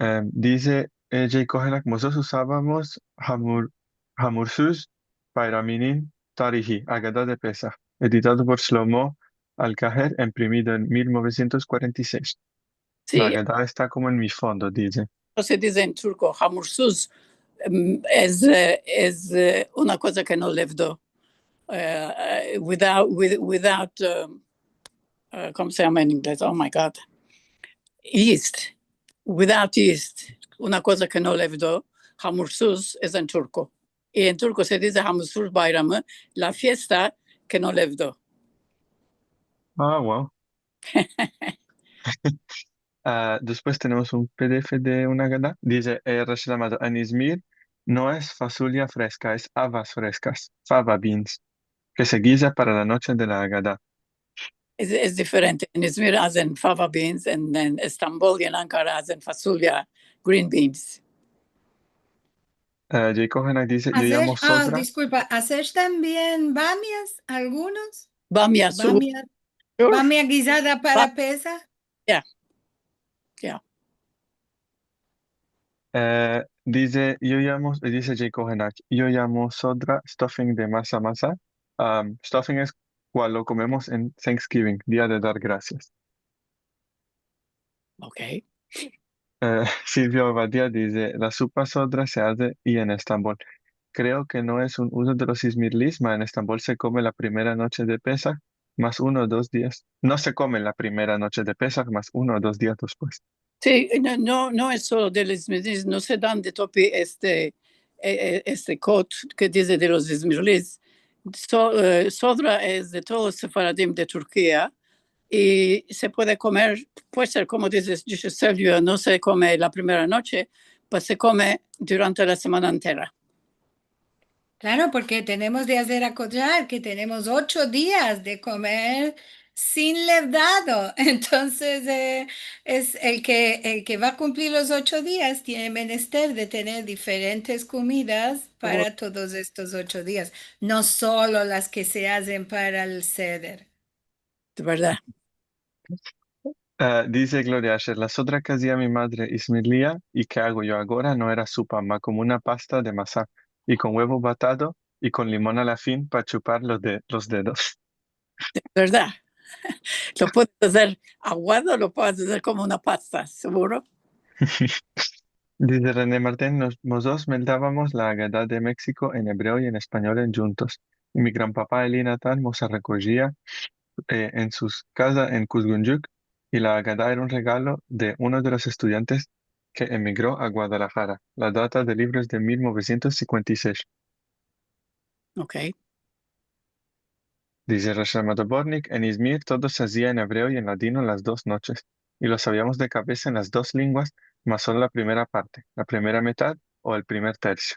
Em, dize, eh, Jay Kohenak, "Mozotros usavamos Hamur-, Hamursuz Bayraminim Tarihi, Agada de Pesah, editado por Shlomo Alkaher, imprimido en mil novesientos kuarenta i sesh." Si. La Agada esta komo en mi fondo, dize. No se dize en turko, hamursuz, em, es, eh, es, eh, una koza ke no levdo. Eh, eh, without, with-, without, um, eh, komo se yama en ingles? Oh my God. Yeast. Without yeast. Una koza ke no levdo, hamursuz es en turko. I en turko se dize Hamursuz Bayramı, la fiesta ke no levdo. Ah, wow. Ah, despues tenemos un P D F de una Agada. Dize, eh, Rachel Amado, "En Izmir no es fasulya freska, es avas freskas, fava beans, ke se giza para la noche de la Agada." Es, es diferente. En Izmir azen fava beans, en, en Estambol i en Ankara azen fasulya, green beans. Eh, Jay Kohenak dize, "Yo yamo sodra." Diskulpa, azesh tambien bamias, algunos? Bamias, u- Bamia, bamia gizada para Pesah? Ya. Ya. Eh, dize, yo yamo, dize Jay Kohenak, "Yo yamo sodra stuffing de masa masa." Am, stuffing es kual lo komemos en Thanksgiving, Dia de Dar Grasias. Ok. Eh, Silvio Abadia dize, "La supa sodra se aze i en Estambol. Kreo ke no es un uzo de los izmirlis, ma en Estambol se kome la primera noche de Pesah, mas uno o dos dias. No se kome la primera noche de Pesah, mas uno o dos dias despues." Si, no, no, no es solo de los izmirlis, no se dan de topi este, eh, eh, este kot ke dize de los izmirlis. So-, eh, sodra es de todos los sefaradim de Turkia i se puede komer, puede ser, komo dizes, dishe Silvio, no se kome la primera noche, pues se kome durante la semana entera. Klaro, porke tenemos de azer akordar ke tenemos ocho dias de komer sin levdado. Entonses, eh, es el ke, el ke va a kumplir los ocho dias tiene menester de tener diferentes komidas para todos estos ocho dias, no solo las ke se azen para el seder. De verdad. Ah, dize Gloria Asher, "La sodra ke azia mi madre izmirlia i ke ago yo agora no era supa, ma komo una pasta de masa, i kon uevo batado, i kon limon a la fin pa chupar los de-, los dedos." De verdad. Lo puedes azer aguado, lo puedes azer komo una pasta, seguro. Dize Rene Martin, "Nos, mozotros meldavamos la Agada de Meksiko en ebreo i en espanyol endjuntos. I mi granpapa Eli Natan mos rekojia, eh, en su kaza en Kuzgunjuk, i la Agada era un regalo de uno de los estudiantes ke emigro a Guadalajara. La data del livro es de mil novesientos sinkuenta i sesh." Ok. Dize Rachel Amado Bortnick, "En Izmir todo se azia en ebreo i en ladino las dos noches, i lo saviamos de kavesa en las dos linguas, mas solo la primera parte, la primera mitad o el primer tersio."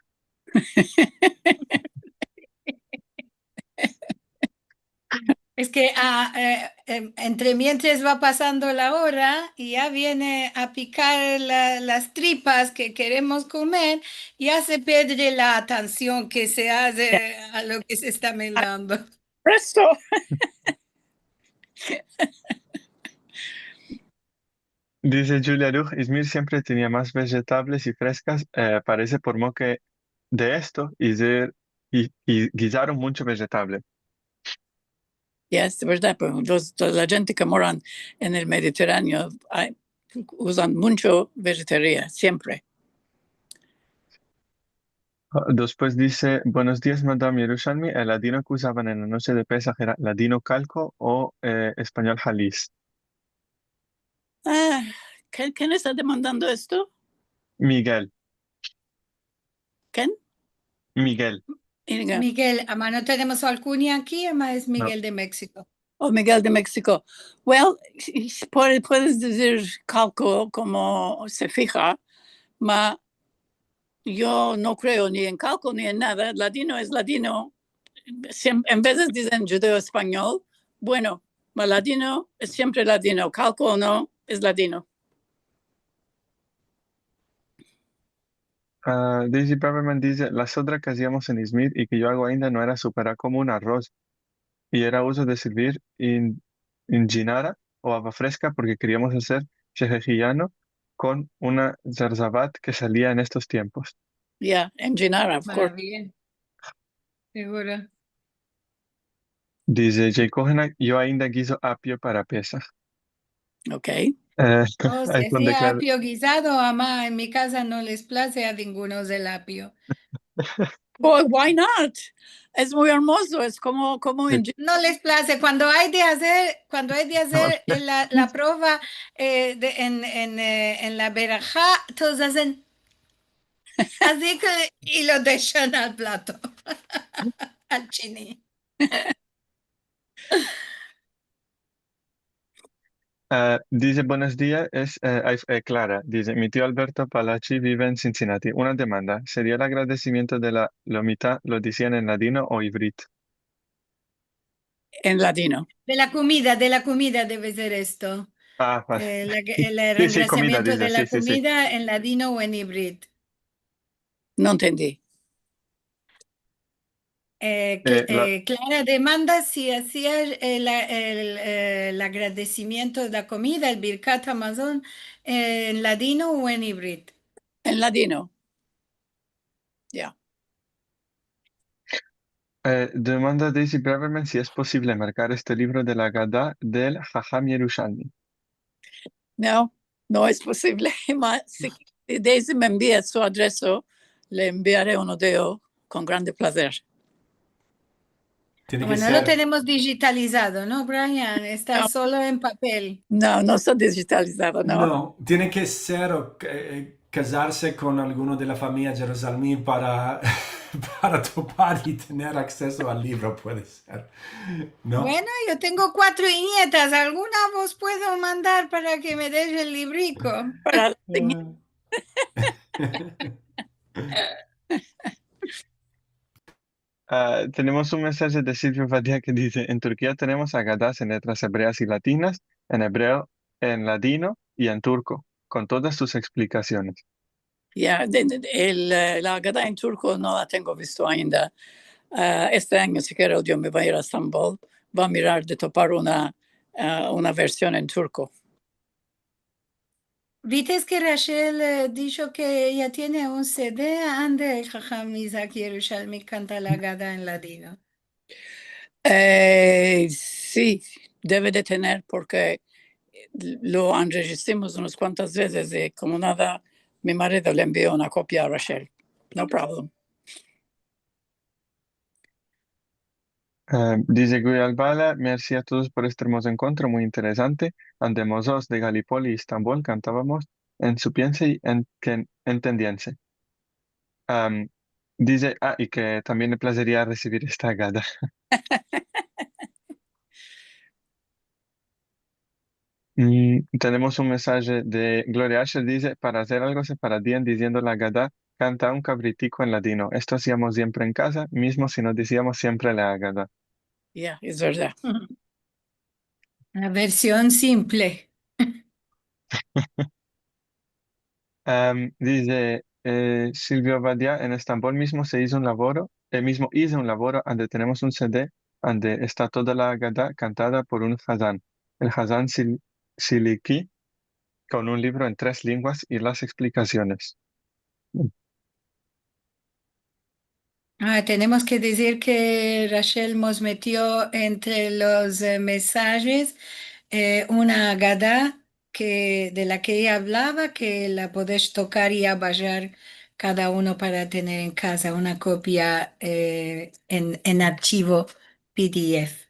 Es ke, ah, eh, em, entre mientres va pasando la ora i ya viene a pikar la, las tripas ke keremos komer, ya se pierde la atension ke se aze a lo ke se esta meldando. Presto. Dize Julia Luch, "Izmir siempre tenia mas vejetables i freskas, eh, parese por mo ke de esto, i, i gizaron muncho vejetable." Yes, de verdad, pero los, la djente ke moran en el Mediterraneo, ay, uzan muncho vejetaria, siempre. Ah, despues dize, "Buenos dias, Madam Yerushalmi. El ladino ke uzavan en la noche de Pesah era ladino kalko o, eh, espanyol halis?" Ah, ken, ken esta demandando esto? Miguel. Ken? Miguel. Miguel. Miguel, ama no tenemos su alkunya aki, ama es Miguel de Meksiko. O Miguel de Meksiko. Well, puedes, puedes dizir kalko komo se fiha, ma Yo no kreo ni en kalko ni en nada. Ladino es ladino. Siem-, en vezes dizen djudeo-espanyol. Bueno, ma ladino es siempre ladino. Kalko o no, es ladino. Ah, Daisy Braverman dize, la sodra ke aziamos en Izmir i ke yo ago ainda no era supe, era komo un arroz. I era uzo de servir in-, injinara o ava freska porke keriamos azer shehehiyano kon una zerzavat ke salia en estos tiempos. Ya, injinara, of course. Maraviya. Seguro. Dize Jay Kohenak, yo ainda gizo apio para Pesah. Ok. Eh, O ai si son de aze klare. Apio gizado, ama, en mi kaza no les plaze a ningunos el apio. Boy, why not? Es muy ermozo, es komo, komo en... No les plaze. Kuando ay de azer, kuando ay de azer, eh, la, la prova, eh, de, en, en, eh, en la beraja, todos azen azi ke, i lo deshan al plato, al chini. Ah, dize, buenos dias, es, eh, ai, eh, Klara. Dize, mi tio Alberto Palachi bive en Cincinnati. Una demanda, seria el agradesimiento de la lomita, lo dizian en ladino o ivrit? En ladino. De la komida, de la komida deve ser esto. Ah, vale. Eh, la, el Si, si, komida, rengrasiamiento dize, de la si, si, si. Komida en ladino o en ivrit. No entendi. Eh, Eh, Kl-, la- eh, Klara demanda si azia el, el, el agradesimiento de la komida, el birkat hamazon, eh, en ladino o en ivrit. En ladino. Ya. Eh, demanda Daisy Braverman si es posivle merkar este livro de la Agada del Haham Yerushalmi. No, no es posivle. Ma, si, si Daisy me envia su adreso, le enviare uno de eyo kon grande plazer. Tiene ke Bueno, no lo ser, tenemos dijitalizado, no, Brian? Esta No. Solo en papel. No, no esta dijitalizado, no. no, tiene ke ser o, eh, kazarse kon alguno de la famiya Jerusalmi para, para topar i tener akseso al livro, puede ser. No? Bueno, yo tengo kuatro nietas. Alguna vos puedo mandar para ke me desh el libriko. Para Ah. Ah, tenemos un mensaje de Silvio Badia ke dize, en Turkia tenemos Agadas en letras ebreas i latinas, en ebreo, en ladino i en turko, kon todas sus eksplikasiones. Ya, de, de, el, eh, la Agada en turko no la tengo visto ainda. Ah, este anyo, si kere, Dio me, va a ir a Estambol, va a mirar de topar una, ah, una version en turko. Vites ke Rachel, eh, disho ke eya tiene un CD ande el Haham Isaac Yerushalmi kanta la Agada en ladino? Eh, si, deve de tener, porke lo anrejistrimos unas kuantas vezes i komo nada, mi marido le envio una kopia a Rachel. No problem. Eh, dize Guy Albala, mersi a todos por este ermozo enkontro, muy interesante. Ande mozotros de Galipoli i Estambol kantavamos en Sapiense i en, ke entendiense. Am, dize, ah, i ke tambien le plazeria resivir esta Agada. Mm, tenemos un mensaje de Gloria Asher, dize, para azer algo sefaradi en diziendo la Agada, kanta un kabritiko en ladino. Esto aziamos siempre en kaza, mizmo si no diziamos siempre la Agada. Ya, es verdad. La version simple. Am, dize, eh, Silvio Badia, en Estambol mizmo se izo un lavoro, eh, mizmo ize un lavoro ande tenemos un CD ande esta toda la Agada kantada por un hazan, el hazan Sil-, Siliki, kon un livro en tres lenguas i las eksplikasiones. Ah, tenemos ke dizir ke Rachel mos metio entre los, eh, mensajes, eh, una Agada ke, de la ke eya avlava, ke la podesh tokar i abayar kada uno para tener en kaza una kopia, eh, en, en archivo PDF.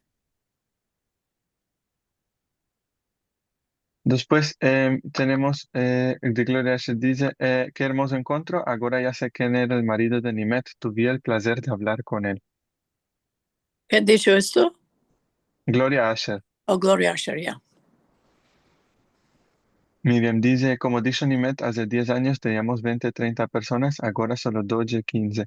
Despues, em, tenemos, eh, de Gloria Asher dize, eh, ke ermozo enkontro, agora ya se ken era el marido de Nimet, tuvi el plazer de avlar kon el. Ken disho esto? Gloria Asher. O Gloria Asher, ya. Miriam dize, komo disho Nimet, aze diez anyos teniamos vente, trenta personas, agora solo dodje, kinze.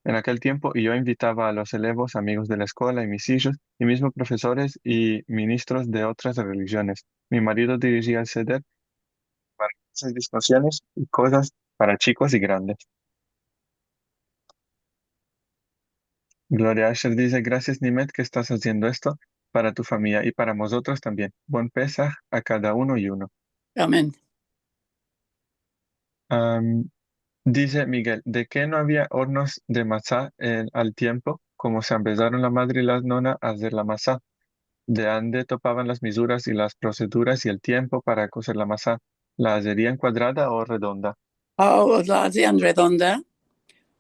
En akel tiempo, yo invitava a los elevos, amigos de la eskola i mis ijos, i mizmo profesores i ministros de otras relijiones. Mi marido dirijia el seder, para esas diskusiones i kozas para chikos i grandes. Gloria Asher dize, grasias, Nimet, ke estas aziendo esto para tu famiya i para mozotros tambien. Bon Pesah a kada uno i uno. Amen. Am, dize Miguel, de ke no avia ornos de masa en, al tiempo, komo se ambezaron la madre i la nona a azer la masa? De ande topavan las mizuras i las proseduras i el tiempo para kozer la masa? La azerian kuadrada o redonda? O la azian redonda,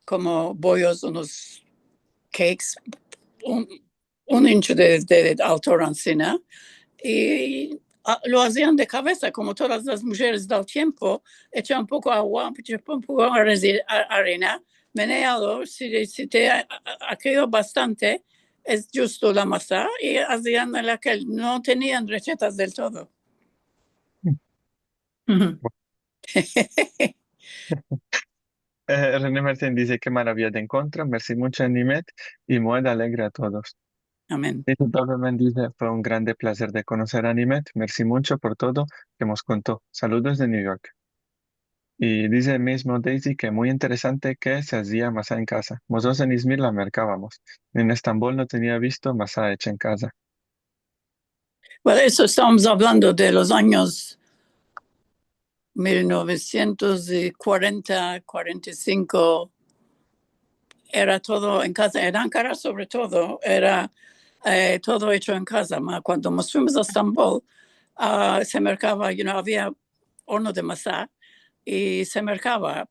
komo boyos, unos cakes, un, un incho de, de altura ansina, i, a, lo azian de kavesa, komo todas las mujeres del tiempo, echa un poko agua, echa un poko arezi-, a-, arina, menealo, si, si te a-, a-, akeyo bastante, es djusto la masa, i azian el akel, no tenian rechetas del todo. Uhu. Eh, René Martin dize, ke maravia de enkontro, mersi muncho, Nimet, i Moed alegre a todos. Amen. I Doberman dize, fue un grande plazer de konoser a Nimet, mersi muncho por todo ke mos konto. Saludos de New York. I dize mizmo Daisy ke muy interesante ke se azia masa en kaza. Mozotros en Izmir la merkavamos. En Estambol no tenia visto masa echa en kaza. Bueno, eso estamos hablando de los años mil novecientos kuarenta, kuarenta i sinko. Era todo en kaza. En Ankara, sobre todo, era, eh, todo echo en kaza. Ma kuando mos fuimos a Estambol, a, se merkava, you know, avia orno de masa i se merkava.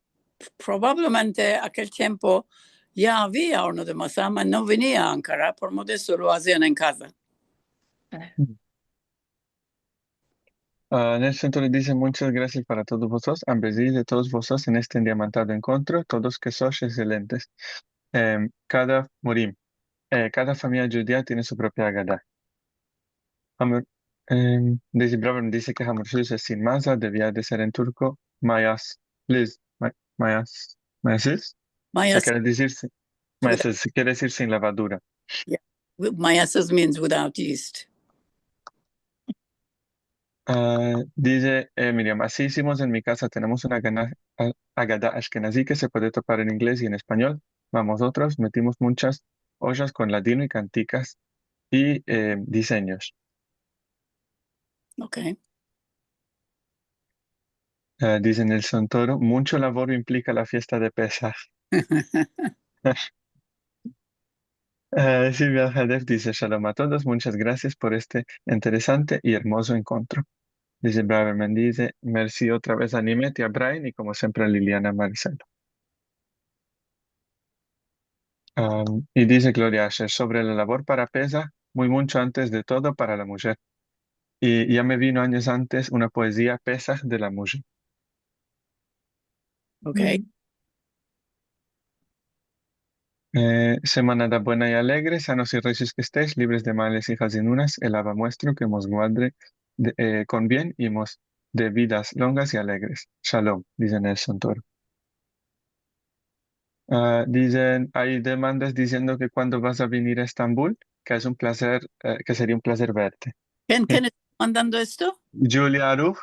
Probablemente akel tiempo ya avia orno de masa, ma no venia a Ankara, por modo de esto lo azian en kaza. A, Nelson Toro dize, munchas grasias para todos vozotros, ambezir de todos vozotros en este diamantado enkontro, todos ke sois ekselentes. Em, kada murim, eh, kada famiya djudia tiene su propia agada. Hamur, em, Daisy Brown dize ke hamurshus es sin maza, devia de ser en turko, mayas, liz, ma-, mayas, mayasız? Mayas. Kere dizir si-, mayasız, kere dizir sin lavadura. Yeah. Wi-, mayasız means without yeast. A, dize, eh, Miriam, asi izimos en mi kaza, tenemos una gana-, a-, agada ashkenazi ke se puede topar en inglez i en espanyol, ma mozotros metimos munchas ojas kon ladino i kantikas i, eh, dizenyos. Ok. Eh, dize Nelson Toro, muncho lavoro implika la fiesta de Pesah. Eh, Silvia Hadef dize, shalom a todos, munchas grasias por este interesante i ermozo enkontro. Dize Braverman, dize, mersi otra vez a Nimet i a Brian i, komo siempre, a Liliana Marisela. Am, i dize Gloria Asher, sovre la lavor para Pesah, muy muncho antes de todo para la mujer. I ya me vino anyos antes una poezia, Pesah de la mujer. Ok. Eh, semanada buena i alegre, sanos i resios ke estesh, libres de males i hazinunas, el Ava muestro ke mos guadre de, eh, kon bien i mos de vidas longas i alegres. Shalom, dize Nelson Toro. Ah, dizen, ay demandas diziendo ke kuando vas a venir a Estambul, ke es un plazer, eh, ke seria un plazer verte. Ken, ken esta mandando esto? Julia Aruh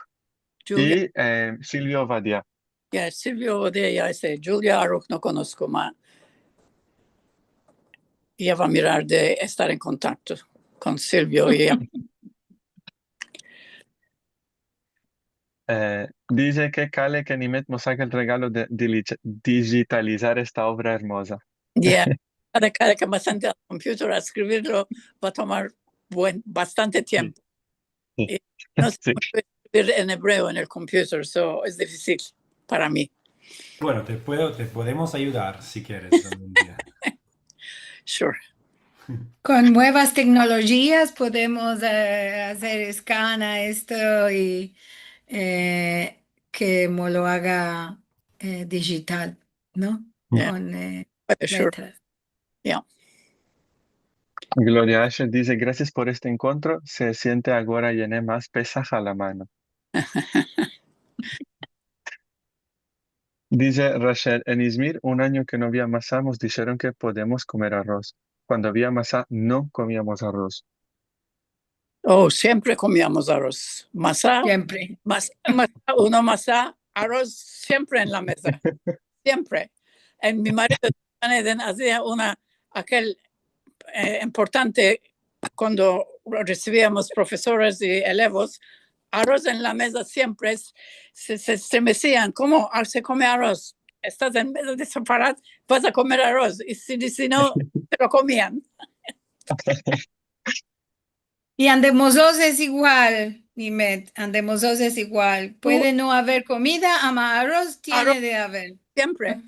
i, eh, Silvio Ovadia. Ya, Silvio Ovadia ya ese. Julia Aruh no konosko, ma ya vo a mirar de estar en kontakto kon Silvio i ya. Eh, dize ke kale ke Nimet mos aga el regalo de dili-, dijitalizar esta ovra ermoza. Ya. Kada, kada ke me sente al computer a eskribirlo, va a tomar buen, bastante tiempo. I no se puede eskribir en ebreo en el computer, so es difisil para mi. Bueno, te puedo, te podemos ayudar si quieres algún día. Sure. Kon muevas teknolojias podemos, eh, azer scan a esto i, eh, ke mo lo aga, eh, dijital, no? Ya. Kon, eh, letras. Ya. Gloria Asher dize, grasias por este enkontro, se siente agora yene mas Pesah a la mano. Dize Rachel, en Izmir, un anyo ke no avia masa, mos disheron ke podemos komer aroz. Kuando avia masa, no komiamos aroz. Oh, siempre komiamos aroz. Masa, Siempre. mas-, masa, uno masa, aroz siempre en la meza. Siempre. En mi marido Eden azia una, akel, eh, importante kuando resiviamos profesores i elevos, aroz en la meza siempre es, se, se, se me desian, "Komo? Ah, se kome aroz? Estas en meza de sefarad, vas a komer aroz." I si, si no, se lo komian. I ande mozotros es igual, Nimet, ande mozotros es igual. Puede no aver komida, ama aroz tiene de aver. Siempre.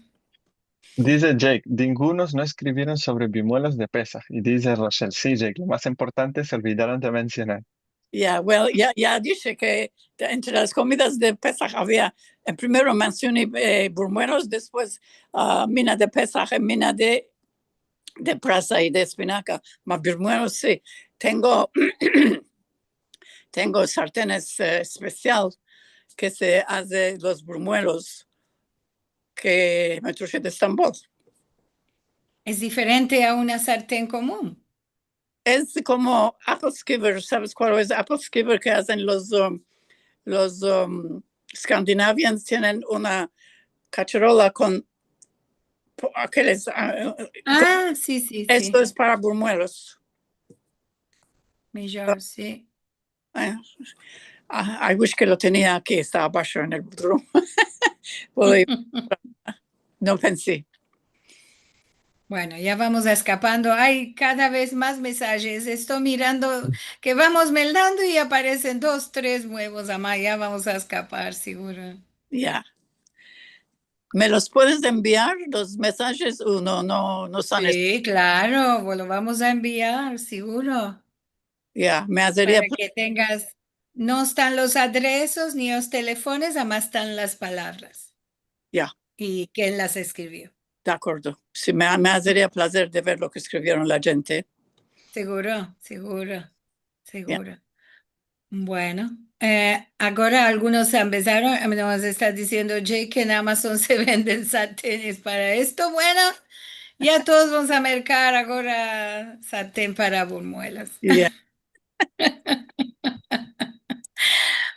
Dize Jake, "Dingunos no eskrivieron sovre burmuelos de Pesah." I dize Rachel, "Si, Jake, lo mas importante se olvidaron de mensionar." Ya, well, ya, ya dishe ke entre las komidas de Pesah avia, en primero mensioni, eh, burmuelos, despues, ah, mina de Pesah, eh, mina de, de prasa i de espinaka. Ma burmuelos si. Tengo, tengo sartenes, eh, espesial ke se aze los burmuelos ke me trushe de Estambol. Es diferente a una sarten komun. Es komo apple skewer, saves kual es apple skewer ke azen los, um, los, um, Scandinavians? Tienen una kacherola kon po-, akeles, ah, Ah, si, si, si. Esto es para burmuelos. Mijor, si. Eh, ah, I wish ke lo tenia aki, esta abasho en el bedroom. No pensi. Bueno, ya vamos eskapando. Ay kada vez mas mesajes. Esto mirando ke vamos meldando i aparesen dos, tres muevos, ama ya vamos a eskapar, siguro. Ya. Me los puedes enviar, los mesajes? O no, no, no son es- Si, klaro, vos lo vamos a enviar, siguro. Ya, me azeria Para ke tengas, no estan los adresos ni los telefones, ama estan las palavras. Ya. I ken las eskrivio. De akordo. Si, me, me azeria plazer de ver lo ke eskrivieron la djente. Siguro, siguro, siguro. Bueno, eh, agora algunos se empesaron, eh, mos esta diziendo Jake ke en Amazon se venden sartenes para esto. Bueno, ya todos vamos a merkar agora sarten para burmuelos. Ya.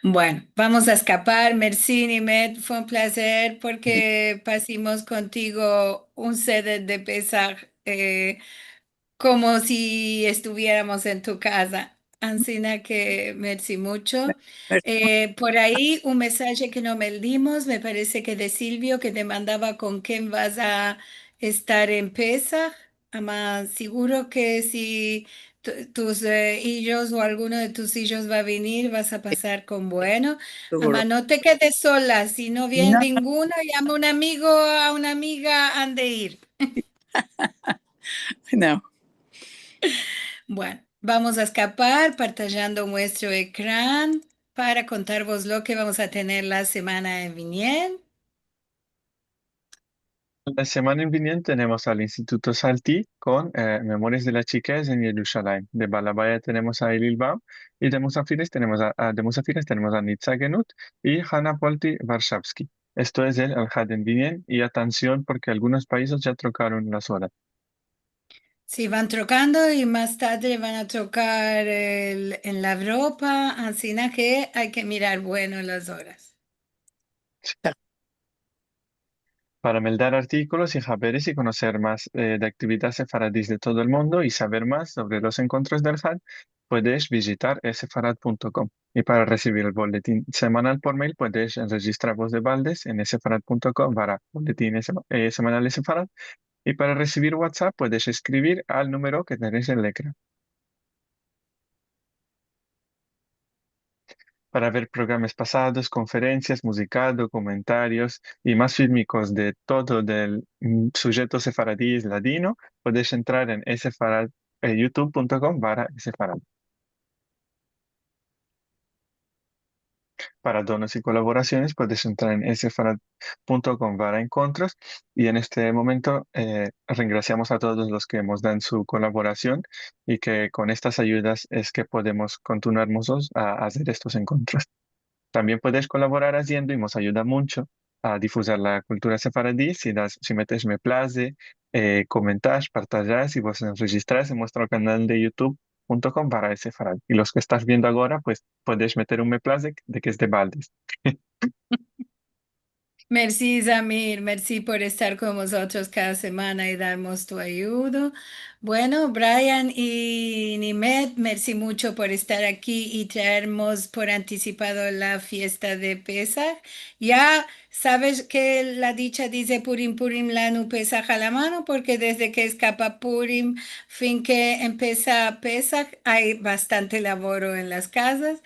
Bueno, vamos a eskapar. Mersi, Nimet, fue un plazer porke pasimos kontigo un seder de Pesah, eh, komo si estuvieramos en tu kaza. Ansina ke mersi muncho. Mersi. Eh, por ayi un mesaje ke no meldimos, me parese ke de Silvio, ke demandava kon ken vas a estar en Pesah. Ama siguro ke si tu-, tus, eh, ijos o alguno de tus ijos va a venir, vas a pasar kon bueno. Siguro. Ama no te kedes sola, si no viene No. ninguno, yama un amigo, a una amiga, ande ir. No. Bueno, vamos a eskapar partajando muestro ekran para kontarvos lo ke vamos a tener la semana viniente. La semana viniente tenemos al Instituto Salti kon, eh, Memorias de la Chikez en Yerushalayim. De Balabaya tenemos a Elil Baum i de musafires tenemos a, a, de musafires tenemos a Nitza Genut i Hana Polti Varshavski. Esto es el Alhad en Binyan i atansion porke algunos paizes ya trokaron las oras. Si, van trokando i mas tarde van a trokar el, en la Evropa, ansina ke ay ke mirar bueno las oras. Para meldar artikolos i haberes i konoser mas, eh, de aktividades sefaradis de todo el mundo i saver mas sovre los enkontros del Had, puedes vijitar esefarad punto com. I para resivir el boletin semanal por mail, puedes rejistrarvos de baldes en esefarad punto com barra boletin sema-, eh, semanal Esefarad. I para resivir WhatsApp, puedes eskrivir al numero ke tenesh en el ekran. Para ver programas pasados, konferensias, muzika, dokumentarios i mas filmikos de todo del, mm, sujeto sefaradi i ladino, puedes entrar en esefarad, eh, youtube punto com barra esefarad. Para donos i kolaborasiones, puedes entrar en esefarad punto com barra enkontros. I en este momento, eh, rengrasiamos a todos los ke mos dan su kolaborasion i ke kon estas ayudas es ke podemos kontinuar mozotros a, a azer estos enkontros. Tambien puedes kolaborar aziendo, i mos ayuda muncho, a difuzar la kultura sefaradi si das, si metes me plaze, eh, komentas, partajas i vos rejistras en muestro kanal de youtube punto com barra sefarad. I los ke estas viendo agora, pues, podes meter un me plaze de ke es de baldes. Mersi, Zamir. Mersi por estar kon mozotros kada semana i darmos tu ayudo. Bueno, Brian i Nimet, mersi muncho por estar aki i traermos por antisipado la fiesta de Pesah. Ya saves ke la dicha dize Purim, Purim lanu Pesah a la mano, porke desde ke eskapa Purim, fin ke empesa Pesah, ay bastante lavoro en las kazas.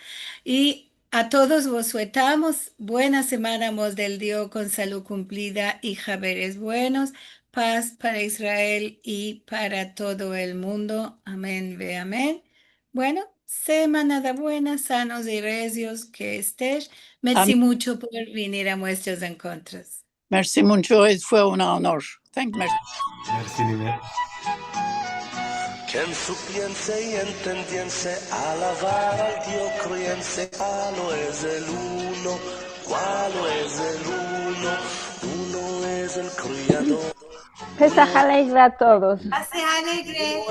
I a todos vos suetamos buena semana, mos del Dio kon salud kumplida i haberes buenos, paz para Israel i para todo el mundo. Amen ve amen. Bueno, semanada buena, sanos i rezios ke estesh. Mersi muncho por venir a muestros enkontros. Mersi muncho, es, fue un onor. Thank, mersi. Mersi, Nimet. Ke en su piense i entendiense alabar al Dio kriense, kualo es el uno, kualo es el uno, uno es el Kriador. Pesah alegre a todos. Pesah alegre.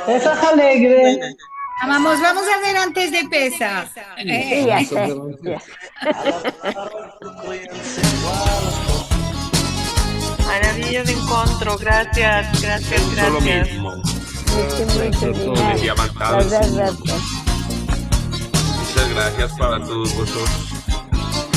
Pesah alegre. Ama, mos vamos a ver antes de Pesah. Eh. Si, ya se, ya. Maravilla de enkontro. Grasias, grasias, grasias. Lo mizmo. Mersi muncho. Muzas grasias para todos vozotros.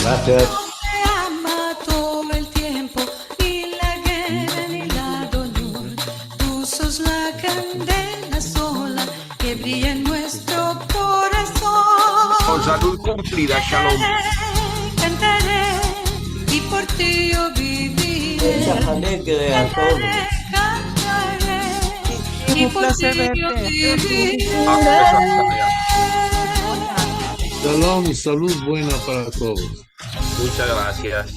Grasias. Te ama todo el tiempo, ni la gerra ni la dolor. Tu sos la kandela sola ke brilla en muestro korason. Kon salud kumplida, shalom. Kantare, kantare, i por ti yo vivire. Pesah alegre a todos. Kantare, kantare, i por ti yo vivire. Shalom i salud buena para todos. Munchas grasias.